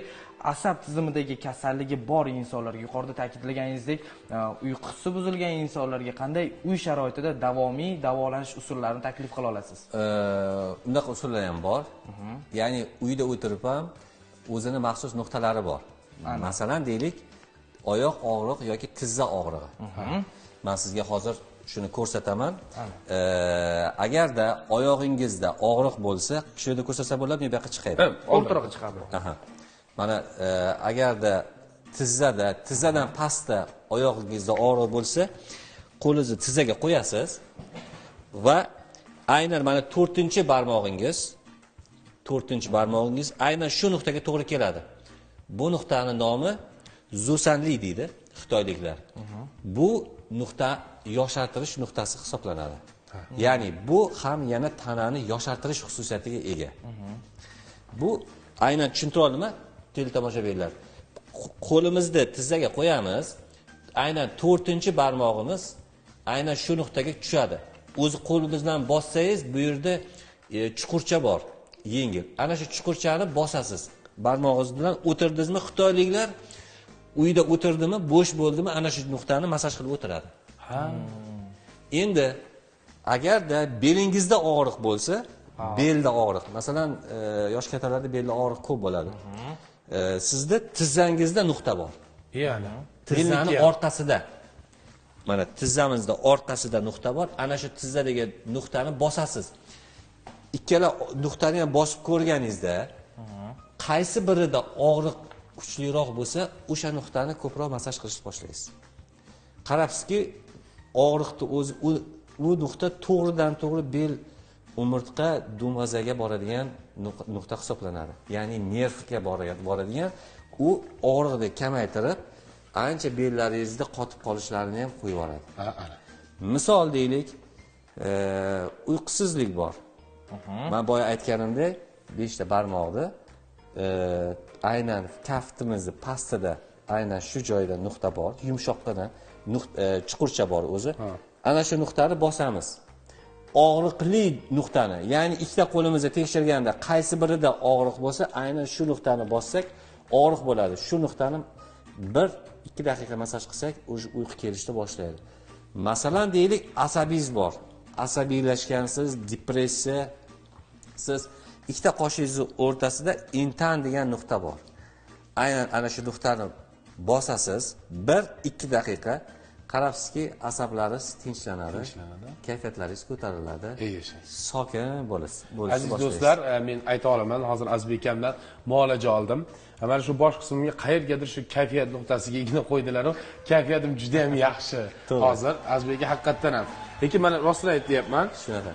asab tizimidagi kasalligi bor insonlarga, yuqorida ta'kidlaganingizdek, uyqusi buzilgan insonlarga qanday uy sharoitida davomiy davolanish usullarini taklif qila olasiz? Unaqa usullar ham bor. Ya'ni uyda o'tirib ham o'zini maxsus nuqtalari bor. Masalan, deylik, oyoq og'riq yoki tizza og'rig'i. Men sizga hozir shuni ko'rsataman. Agarda oyog'ingizda og'riq bo'lsa, shu yerda ko'rsatsa bo'ladimi, bu yoqqa chiqaymi? O'rtaroqqa chiqadi. Aha. Mana agarda tizzadan pastda oyog'ingizda og'riq bo'lsa, qo'lingizni tizzaga qo'yasiz va aynan mana 4-barmog'ingiz, 4-barmog'ingiz aynan shu nuqtaga to'g'ri keladi. Bu nuqtaning nomi Zusanli deydi xitoyliklar. Bu nuqta yoshartirish nuqtasi hisoblanadi. Ya'ni bu ham yana tanani yoshartirish xususiyatiga ega. Bu aynan tushuntira oldimmi? Teletomoshabinlar. Qo'limizni tizzaga qo'yamiz, aynan 4-barmog'imiz aynan shu nuqtaga tushadi. O'zi qo'limizdan bossangiz, bu yerda chuqurcha bor, yengil. Ana shu chuqurchani bosasiz. Barmog'ingiz bilan o'tirdingizmi, xitoyliklar uyda o'tirdimi, bo'sh bo'ldimi, ana shu nuqtani massaj qilib o'tiradi. Ha. Endi agarda belingizda og'riq bo'lsa, belda og'riq, masalan, yosh kattalarda belda og'riq ko'p bo'ladi. Sizda tizzangizda nuqta bor. Ya'ni tizzani orqasida. Mana tizzamizda orqasida nuqta bor. Ana shu tizzadagi nuqtani bosasiz. Ikkala nuqtani ham bosib ko'rganingizda, qaysi birida og'riq kuchliroq bo'lsa, o'sha nuqtani ko'proq massaj qilishni boshlaysiz. Qarabsizki, og'riqni o'zi u nuqta to'g'ridan to'g'ri bel, umurtqa, dumazaga boradigan nuqta hisoblanadi. Ya'ni nervga boradigan, u og'riqni kamaytirib, ancha bellaringizda qotib qolishlarini ham qo'yib yuboradi. Misol deylik, uyqusizlik bor. Men boya aytganimdek, 5 ta barmoqni aynan kaftimizni pastida, aynan shu joyda nuqta bor, yumshoqqina chuqurcha bor o'zi. Ana shu nuqtani bosamiz. Og'riqli nuqtani, ya'ni ikkita qo'limizni tekshirganda qaysi birida og'riq bo'lsa, aynan shu nuqtani bossak, og'riq bo'ladi. Shu nuqtani 1-2 daqiqa massaj qilsak, o'sha uyqu kelishni boshlaydi. Masalan, deylik, asabingiz bor. Asabiylashgansiz, depressiya, siz ikkita qoshingizni o'rtasida intan degan nuqta bor. Aynan ana shu nuqtani bosasiz, 1-2 daqiqa qarabsizki, asablaringiz tinchlanadi, kayfiyatlaringiz ko'tariladi. Sokin bo'lasiz. Aziz do'stlar, men ayta olaman, hozir Azizbek akamdan muolaja oldim. Mana shu bosh qismimga qayergadir shu kayfiyat nuqtasiga igna qo'ydilar-u, kayfiyatim juda ham yaxshi hozir. Azizbek aka haqiqatdan ham. Lekin mana rostini aytyapman. Shunaqa.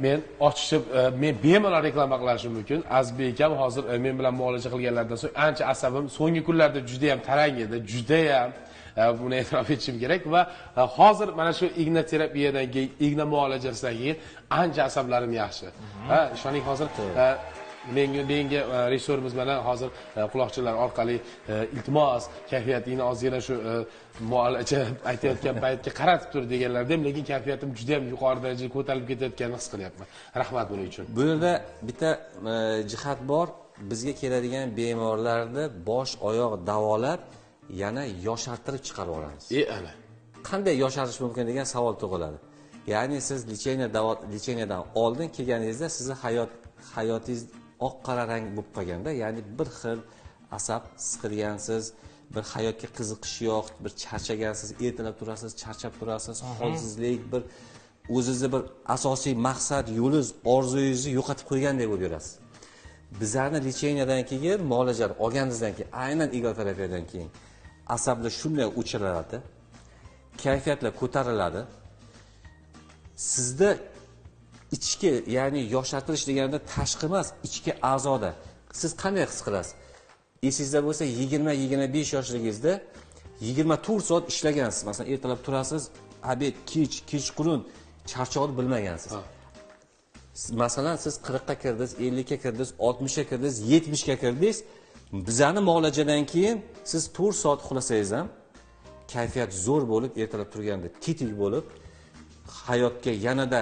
Men ochishib, men bemalol reklama qilishim mumkin. Azizbek akam hozir men bilan muolaja qilganlaridan so'ng ancha asabim so'nggi kunlarda juda ham tarang edi, juda ham buni e'tirof etishim kerak va hozir mana shu igna terapiyadan keyin, igna muolajasidan keyin ancha asablarim yaxshi. Ha, ishoning hozir menga rejissyorimiz mana hozir quloqchinlar orqali iltimos, kayfiyatingni ozgina shu muolaja aytayotgan paytga qaratib tur deganlarda ham, lekin kayfiyatim juda ham yuqori darajaga ko'tarilib ketayotganini his qilyapman. Rahmat buning uchun. Bu yerda bitta jihat bor. bizga keladigan bemorlarni bosh oyoq davolab yana yoshartirib chiqarib yuboramiz. Ana. Qanday yosharish mumkin degan savol tug'iladi. Ya'ni siz lecheniyadan oldin kelganingizda sizni hayotingiz oq qora rang bo'lib qolganda, ya'ni bir xil asab siqilgansiz, bir hayotga qiziqish yo'q, bir charchagansiz, ertalab turasiz, charchab turasiz, holsizlik, bir o'zingizni bir asosiy maqsad, yo'lingiz, orzuyingizni yo'qotib qo'ygandek bo'lib yurasiz. Bizlarni lecheniyadan keyin, muolajalar olganingizdan keyin, aynan igloterapiyadan keyin asablar shunday o'chiriladi, kayfiyatlar ko'tariladi. Sizda ichki, ya'ni yoshartirish deganda tashqi emas, ichki a'zoda. Siz qanday his qilasiz? Esingizda bo'lsa 20-25 yoshligingizda 24 soat ishlagansiz. Masalan, ertalab turasiz, obed, kech, kechqurun charchoqni bilmagansiz. Masalan, siz 40 ga kirdingiz, 50 ga kirdingiz, 60 ga kirdingiz, 70 ga kirdingiz. Bizani muolajadan keyin siz 4 soat uxlasangiz ham kayfiyat zo'r bo'lib, ertalab turganda tetik bo'lib, hayotga yanada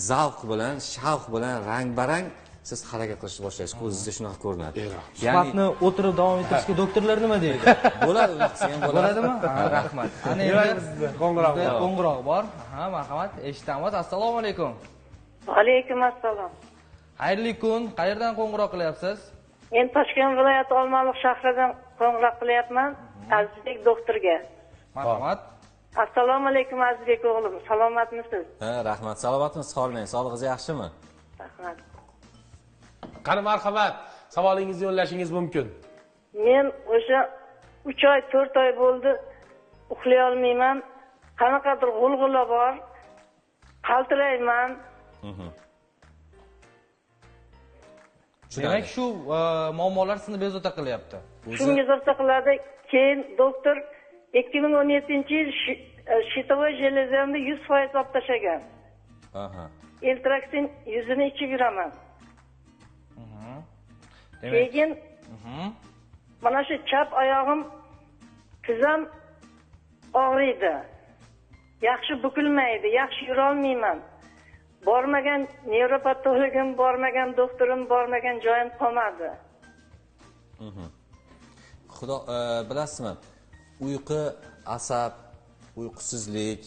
zavq bilan, shavq bilan, rang-barang siz harakat qilishni boshlaysiz. Ko'zingizda shunaqa ko'rinadi. Suhbatni o'tirib davom ettirishga doktorlar nima deydi? Bo'ladi, unaqa qilsa ham bo'ladi. Bo'ladimi? Rahmat. Ana endi qo'ng'iroq bor. Ha, marhamat, eshitamiz. Assalomu alaykum. Alaykum assalom. Xayrli kun. Qayerdan qo'ng'iroq qilyapsiz? Men Toshkent viloyati Olmaliq shahridan qo'ng'iroq qilyapman, Azizbek doktorga. Marhamat. Assalomu alaykum Azizbek o'g'lim, salomatmisiz? Ha, rahmat. Salomatmisiz, xolmang. Sog'lig'ingiz yaxshimi? Rahmat. Qani marhamat, savolingizni yo'llashingiz mumkin. Men o'sha 3 oy, 4 oy bo'ldi, uxlay olmayman. Qanaqadir g'ulg'ula bor. Qaltirayman. Demak, shu muammolar sizni bezovta qilyapti. Shunga bezovta qiladi. Keyin doktor 2017-yil щитовой железamni 100% olib tashlagan. Eltraksin yuzini ichib yuraman. Keyin mana shu chap oyog'im, tizzam og'riydi. Yaxshi bukilmaydi, yaxshi yura olmayman. Bormagan nevropatologim, bormagan doktorim, bormagan joyim qolmadi. Xudo bilasizmi? Uyqu, asab, uyqusizlik,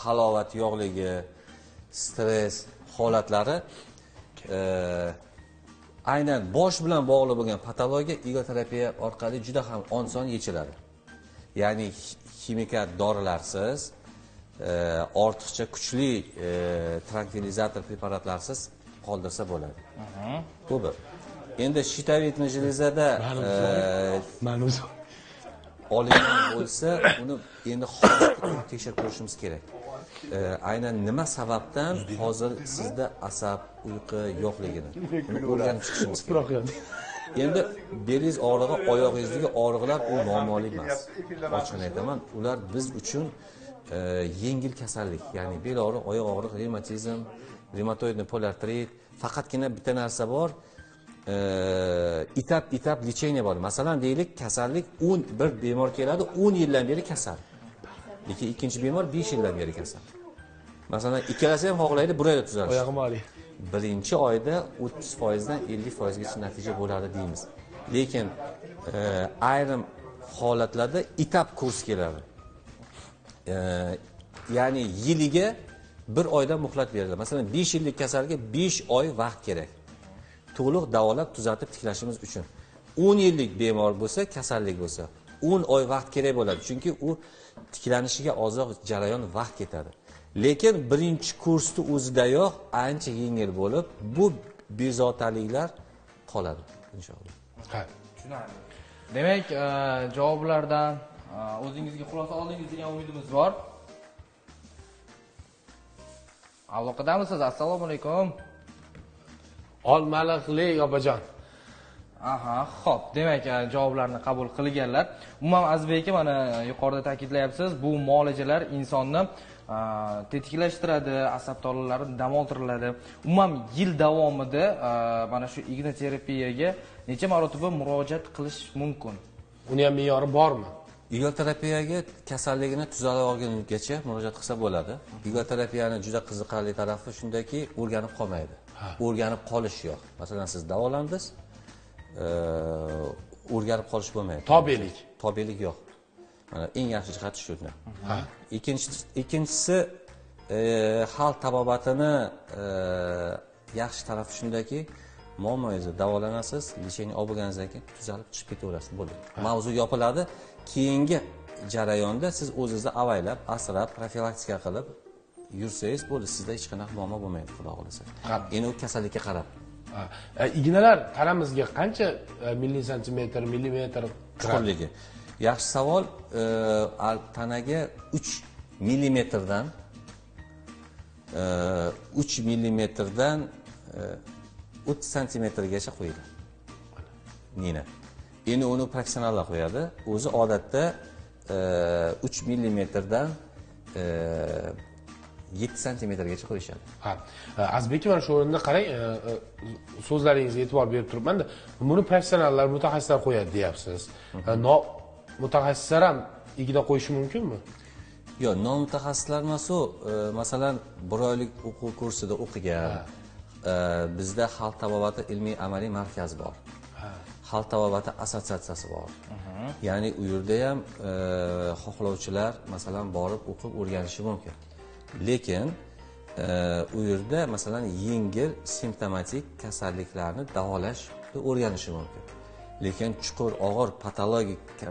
halovat yo'qligi, stress holatlari aynan bosh bilan bog'liq bo'lgan patologiya igloterapiya orqali juda ham oson yechiladi. Ya'ni ximikat dorilarsiz, ortiqcha kuchli trankvilizator preparatlarsiz qoldirsa bo'ladi. Bu bir. Endi щитовидная железada olingan bo'lsa, uni endi hozir tekshirib ko'rishimiz kerak. Aynan nima sababdan hozir sizda asab, uyqu yo'qligini uni o'rganib chiqishimiz kerak. Endi belingiz og'rig'i, oyog'ingizdagi og'riqlar u muammoli emas. Ochig'ini aytaman, ular biz uchun yengil kasallik, ya'ni bel og'riq, oyoq og'riq, revmatizm, revmatoidni poliartrit. Faqatgina bitta narsa bor, etap lecheniya bor. Masalan, deylik, kasallik 11 bemor keladi, 10 yildan beri kasal. Lekin ikkinchi bemor 5 yildan beri kasal. Masalan, ikkalasi ham xohlaydi, bir oyda tuzalish. Oyog'im og'riydi. Birinchi oyda 30% dan 50% gacha natija bo'ladi deymiz. Lekin ayrim holatlarda etap kurs keladi. Ya'ni yiliga bir oydan muhlat beriladi. Masalan, 5 yillik kasalga 5 oy vaqt kerak. To'liq davolab, tuzatib tiklashimiz uchun. 10 yillik bemor bo'lsa, kasallik bo'lsa, 10 oy vaqt kerak bo'ladi. Chunki u tiklanishiga ozroq jarayon vaqt ketadi. Lekin birinchi kursni o'zidayoq ancha yengil bo'lib, bu bezovtaliklar qoladi inshaalloh. Ha, tushunarli. Demak, javoblardan o'zingizga xulosa oldingiz degan umidimiz bor. Aloqadamisiz? Assalomu alaykum. Olmaliqlik opajon. Aha, xo'p. Demak, javoblarni qabul qilganlar. Umuman Azizbek aka, mana yuqorida ta'kidlayapsiz, bu muolajalar insonni tetiklashtiradi, asab tolalari dam oltiriladi. Umuman yil davomida mana shu ignoterapiyaga necha marotaba murojaat qilish mumkin? Uni ham me'yori bormi? Igloterapiyaga kasalligini tuzalib olgungacha murojaat qilsa bo'ladi. Igloterapiyani juda qiziqarli tarafi shundaki, o'rganib qolmaydi. O'rganib qolish yo'q. Masalan, siz davolandingiz, O'rganib qolish bo'lmaydi. Tobelik. Tobelik yo'q. Mana eng yaxshi jihati shunda. Ikkinchisi xalq tabobatini yaxshi tarafi shundaki, muammoingizni davolanasiz, lecheniya olib bo'lganingizdan keyin tuzalib chiqib ketaverasiz, bo'ldi. Mavzu yopiladi. Keyingi jarayonda siz o'zingizni avaylab, asrab, profilaktika qilib yursangiz bo'ldi, sizda hech qanaqa muammo bo'lmaydi, xudo xohlasa. Endi u kasallikka qarab. Ignalar tanamizga qancha millisantimetr, millimetr chuqurligi? Yaxshi savol. Tanaga 3 millimetrdan 3 millimetrdan 30 santimetrgacha qo'yiladi. Nina. Endi uni professionallar qo'yadi. O'zi odatda 3 millimetrdan 7 santimetrgacha qo'yishadi. Ha. Azizbek, mana shu o'rinda qarang, so'zlaringizga e'tibor berib turibman-da. Buni professionallar, mutaxassislar qo'yadi deyapsiz. Mutaxassislar ham igna qo'yishi mumkinmi? Yo'q, nomutaxassislar emas u. Masalan, bir oylik o'quv kursida o'qigan. Bizda xalq tabobati ilmiy amaliy markazi bor. Xalq tabobati assotsiatsiyasi bor. Ya'ni u yerda ham xohlovchilar masalan borib o'qib o'rganishi mumkin. Lekin u yerda masalan yengil simptomatik kasalliklarni davolashni o'rganishi mumkin. Lekin chuqur, og'ir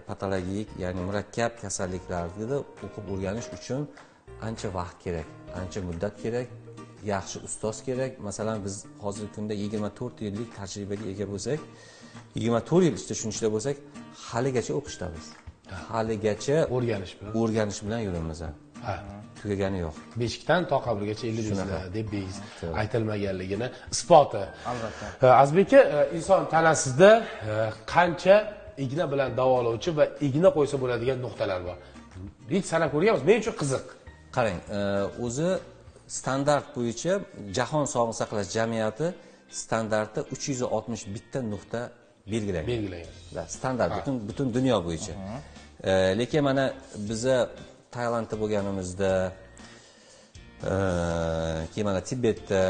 patologik, ya'ni murakkab kasalliklarni o'qib o'rganish uchun ancha vaqt kerak, ancha muddat kerak, yaxshi ustoz kerak. Masalan, biz hozirgi kunda 24 yillik tajribaga ega bo'lsak, 24 yil ichida shuni ichida bo'lsak, haligacha o'qishdamiz. Haligacha o'rganish bilan yuramiz. Tugagani yo'q. Beshikdan to qabrgacha 50 deb begiz aytilmaganligini isboti. Albatta. Azizbek aka, inson tanasida qancha igna bilan davolovchi va igna qo'ysa bo'ladigan nuqtalar bor? Hech sanab ko'rganmiz. Men uchun qiziq. Qarang, o'zi standart bo'yicha Jahon sog'liqni saqlash jamiyati standartda 361 ta nuqta belgilangan. Belgilangan. Standart butun dunyo bo'yicha. Lekin mana biza Tailandda bo'lganimizda, keyin mana Tibetda,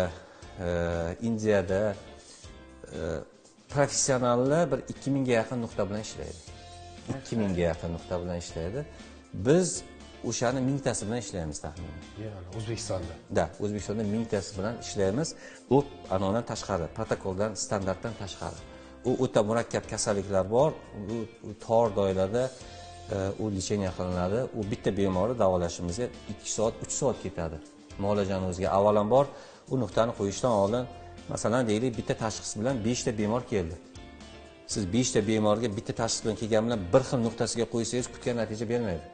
Indiyada professionallar bir 2000 ga yaqin nuqta bilan ishlaydi. 2000 ga yaqin nuqta bilan ishlaydi. Biz o'shani 1000 tasi bilan ishlaymiz taxminan. Ya'ni O'zbekistonda. Da, O'zbekistonda 1000 tasi bilan ishlaymiz. U anodan tashqari, protokoldan, standartdan tashqari. U o'ta murakkab kasalliklar bor, u tor doirada u lecheniya qilinadi. U bitta bemorni davolashimizga 2 soat, 3 soat ketadi. Muolajani o'ziga avvalambor u nuqtani qo'yishdan oldin, masalan, deylik, bitta tashxis bilan 5 ta bemor keldi. Siz 5 ta bemorga bitta tashxis bilan kelgan bilan bir xil nuqtasiga qo'ysangiz, kutgan natija bermaydi.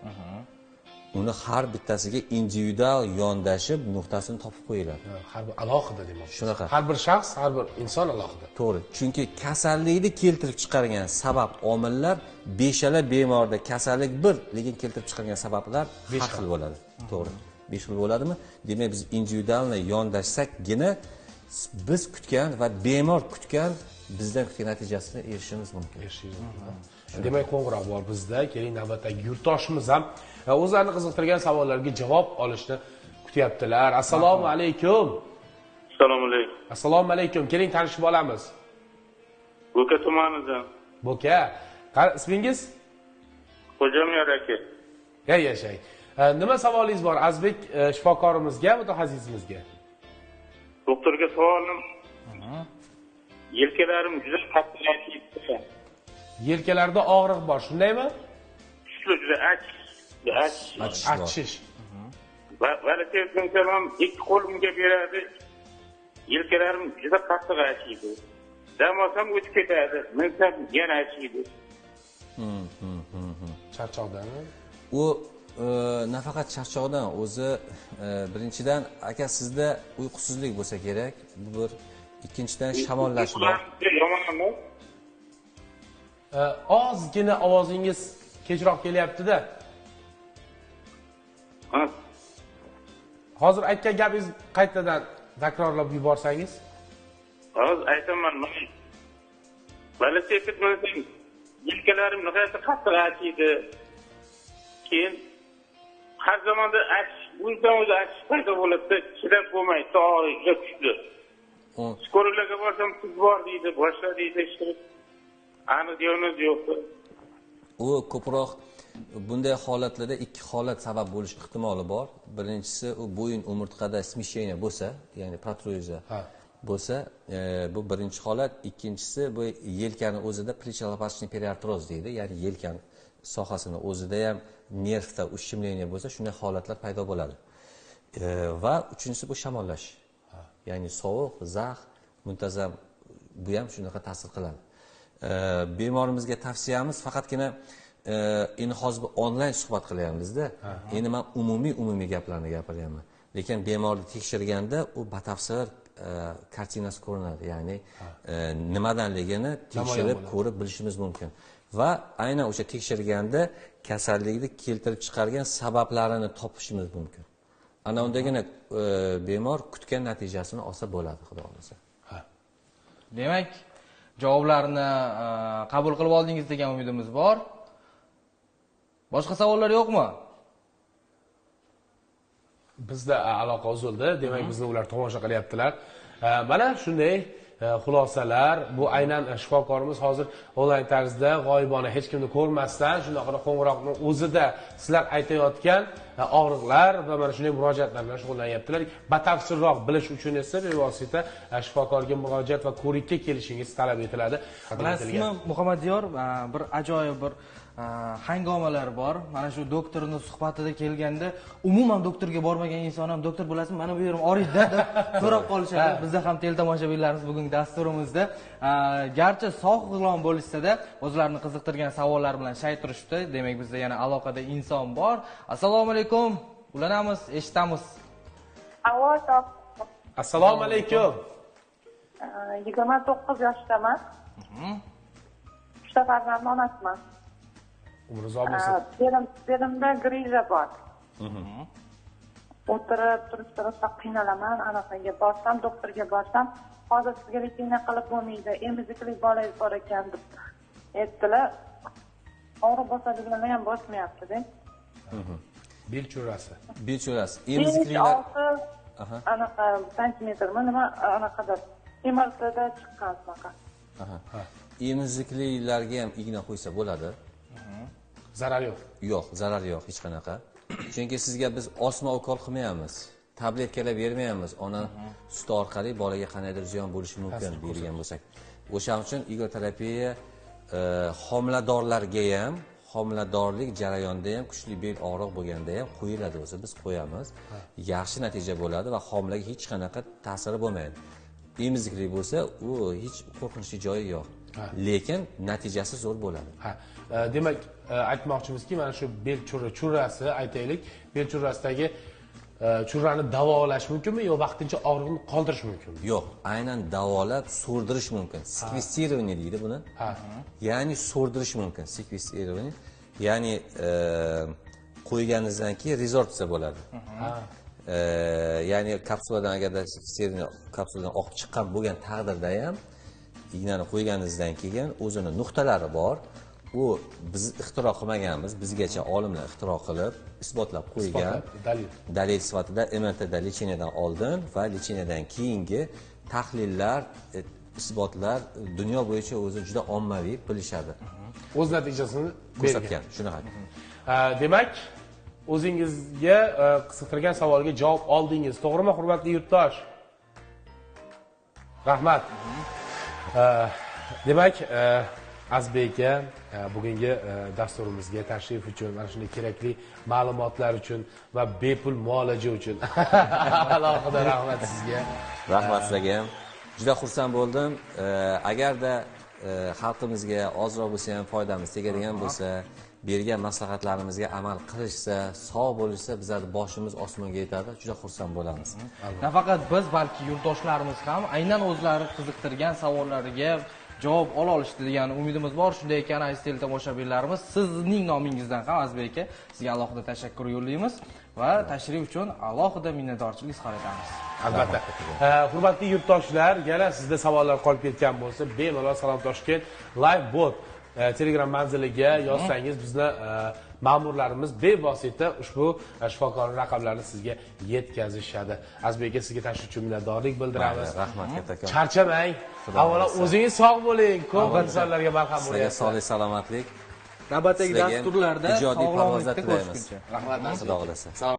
Uni har bittasiga individual yondashib nuqtasini topib qo'yiladi. Har bir alohida demoqchi. Shunaqa. Har bir shaxs, har bir inson alohida. To'g'ri. Chunki kasallikni keltirib chiqargan sabab omillar beshala bemorda kasallik bir, lekin keltirib chiqargan sabablar har xil bo'ladi. To'g'ri. 5 xil bo'ladimi? Demak, biz individualni yondashsakgina biz kutgan va bemor kutgan, bizdan kutgan natijasini erishishimiz mumkin. Erishishimiz mumkin. Demak, qo'ng'iroq bor bizda. Keling, navbatdagi yurtdoshimiz ham o'zlarini qiziqtirgan savollarga javob olishni kutyaptilar. Assalomu alaykum. Assalomu alaykum. Assalomu alaykum. Keling, tanishib olamiz. Bo'ka tumanidan. Bo'ka. Ismingiz? Xo'jamyor aka. Ey yashang. Nima savolingiz bor Azizbek shifokorimizga, mutaxassisimizga? Doktorga savolim. Yelkalarim juda qattiq achiydi. Yelkalarda og'riq bor, shundaymi? Kuchli, juda achish. Velosiped ikki qo'limga beradi. Yelkalarim juda qattiq achiydi. Dam olsam o'tib ketadi, minsam yana achiydi. Charchoqdanmi? U nafaqat charchoqdan, o'zi birinchidan aka sizda uyqusizlik bo'lsa kerak, bu bir. Ikkinchidan shamollash bor. Yomonmi? Ozgina ovozingiz kechroq kelyapti-da. Hozir aytgan gapingizni qaytadan takrorlab yuborsangiz. Hozir aytaman. Velosiped minsam yelkalarim nihoyatda qattiq achiydi. Keyin har zamonda achish, o'zidan o'zi achish paydo bo'ladi, chidab bo'lmaydi, og'riq juda kuchli. Skorilarga borsam tuz bor deydi, boshqa deydi. Aniq diagnoz yo'q. U ko'proq bunday holatlarda ikki holat sabab bo'lish ehtimoli bor. Birinchisi, u bo'yin umurtqada смещение bo'lsa, ya'ni protruziya bo'lsa, bu birinchi holat. Ikkinchisi, bu yelkani o'zida плечелопаточный periartroz deydi, ya'ni yelkan sohasini o'zida ham nervda ущемление bo'lsa, shunday holatlar paydo bo'ladi. Va uchinchisi, bu shamollash, ya'ni sovuq, zax muntazam, bu ham shunaqa ta'sir qiladi. Bemorimizga tavsiyamiz faqatgina, endi hozir onlayn suhbat qilyapmizda, endi man umumiy gaplarni gapiryapman, lekin bemorni tekshirganda u batafsil kartinasi ko'rinadi, ya'ni nimadanligini tekshirib ko'rib bilishimiz mumkin va aynan o'sha tekshirganda kasallikni keltirib chiqargan sabablarini topishimiz mumkin. Ana undagina bemor kutgan natijasini olsa bo'ladi, xudo xohlasa. Demak, javoblarni qabul qilib oldingiz degan umidimiz bor. Boshqa savollar yo'qmi? Bizda aloqa uzildi. Demak, bizni ular tomosha qilyaptilar. Mana shunday xulosalar. Bu aynan shifokorimiz hozir onlayn tarzda g'oyibona, hech kimni ko'rmasdan shundoqqina qo'ng'iroqni o'zida sizlar aytayotgan og'riqlar va mana shunday murojaatlar bilan shug'ullanyaptilar. Batafsilroq bilish uchun esa bevosita shifokorga murojaat va ko'rikka kelishingiz talab etiladi. Bilasizmi, Muhammadiyor, bir ajoyib bir hangomalar bor. Mana shu doktorning suhbatida kelganda umuman doktorga bormagan inson ham, doktor bo'lasizmi, mana bu yerim og'riydi deb so'rab qolishadi. Bizda ham teletomoshabinlarimiz bugungi dasturimizda garchi sog'lom bo'lishsa-da, o'zlarini qiziqtirgan savollar bilan shay turishibdi. Demak, bizda yana aloqada inson bor. Assalomu alaykum. Ulanamiz, eshitamiz. Assalomu alaykum. 29 yoshdaman. 3 ta farzandning onasiman. Umri uzoq bo'lsin. Belimda grija bor. O'tirib, turib rosa qiynalaman. Anaqaga borsam, doktorga borsam, hozir sizga lecheniya qilib bo'lmaydi, emizikli bolangiz bor ekan deb aytdilar. Og'riq bosadiganlar ham bosmayapti-da. Bel churrasi. Bel churrasi. Emiziklilar anaqa santimetrmi nima anaqada MRTda chiqqan shunaqa. Emiziklilarga ham igna qo'ysa bo'ladi. Zarar yo'q. Yo'q, zarar yo'q hech qanaqa. Chunki sizga biz osma ukol qilmayapmiz. Tabletkalar bermayapmiz. Ona suti orqali bolaga qandaydir ziyon bo'lishi mumkin deyilgan bo'lsak. O'shaning uchun igoterapiya homiladorlarga ham, homiladorlik jarayonida ham, kuchli bel og'riq bo'lganda ham qo'yiladi o'zi, biz qo'yamiz. Yaxshi natija bo'ladi va homilaga hech qanaqa ta'siri bo'lmaydi. Emizikli bo'lsa, u hech qo'rqinchli joyi yo'q. Lekin natijasi zo'r bo'ladi. Demak, aytmoqchimizki, mana shu bel churrasi aytaylik, bel churrasidagi churrani davolash mumkinmi yo vaqtincha og'riqni qoldirish mumkinmi? Yo'q, aynan davolab so'rdirish mumkin. Sekvestирование deydi buni. Ya'ni so'rdirish mumkin, sekvestирование. Ya'ni qo'yganingizdan keyin rezorpsiya bo'ladi. Ya'ni kapsuladan agarda sekvestирование kapsuladan oqib chiqqan bo'lgan taqdirda ham ignani qo'yganingizdan keyin o'zini nuqtalari bor. U biz ixtiro qilmaganmiz, bizgacha olimlar ixtiro qilib isbotlab qo'ygan. Dalil sifatida MRTda lecheniyadan oldin va lecheniyadan keyingi tahlillar, isbotlar dunyo bo'yicha o'zi juda ommaviy bilishadi. O'z natijasini ko'rsatgan, shunaqa. Demak, o'zingizga qiziqtirgan savolga javob oldingiz, to'g'rimi, hurmatli yurtdosh? Rahmat. Demak, Azizbek aka, bugungi dasturimizga tashrif uchun, mana shunday kerakli ma'lumotlar uchun va bepul muolaja uchun alohida rahmat sizga. Rahmat sizlarga ham. Juda xursand bo'ldim. Agarda xalqimizga ozroq bo'lsa ham foydamiz tegadigan bo'lsa, bergan maslahatlarimizga amal qilishsa, sog' bo'lishsa, bizlarning boshimiz osmonga yetadi. Juda xursand bo'lamiz. Nafaqat biz, balki yurtdoshlarimiz ham aynan o'zlari qiziqtirgan savollariga javob ola olishdi degan umidimiz bor. Shunday ekan, aziz teletomoshabinlarimiz, sizning nomingizdan ham Azizbek aka sizga alohida tashakkur yo'llaymiz va tashrif uchun alohida minnatdorchilik izhor etamiz. Albatta. Hurmatli yurtdoshlar, yana sizda savollar qolib ketgan bo'lsa, bemalol Salom Toshkent live bot Telegram manziliga yozsangiz, bizni Ma'murlarimiz bevosita ushbu shifokorning raqamlarini sizga yetkazishadi. Azizbek aka, sizga tashrif uchun minnatdorlik bildiramiz. Rahmat kattakon. Charchamang. Xudo Avvalo xohlasa. o'zingiz sog' bo'ling. Ko'p insonlarga marham Sizlarga bo'lyapsiz. sog'lik, salomatlik. Navbatdagi Sizlarga ham dasturlarda ijodiy parvozlar sog'lomlikda tilaymiz. ko'rishguncha. Rahmat. Xudo xohlasa. Salom.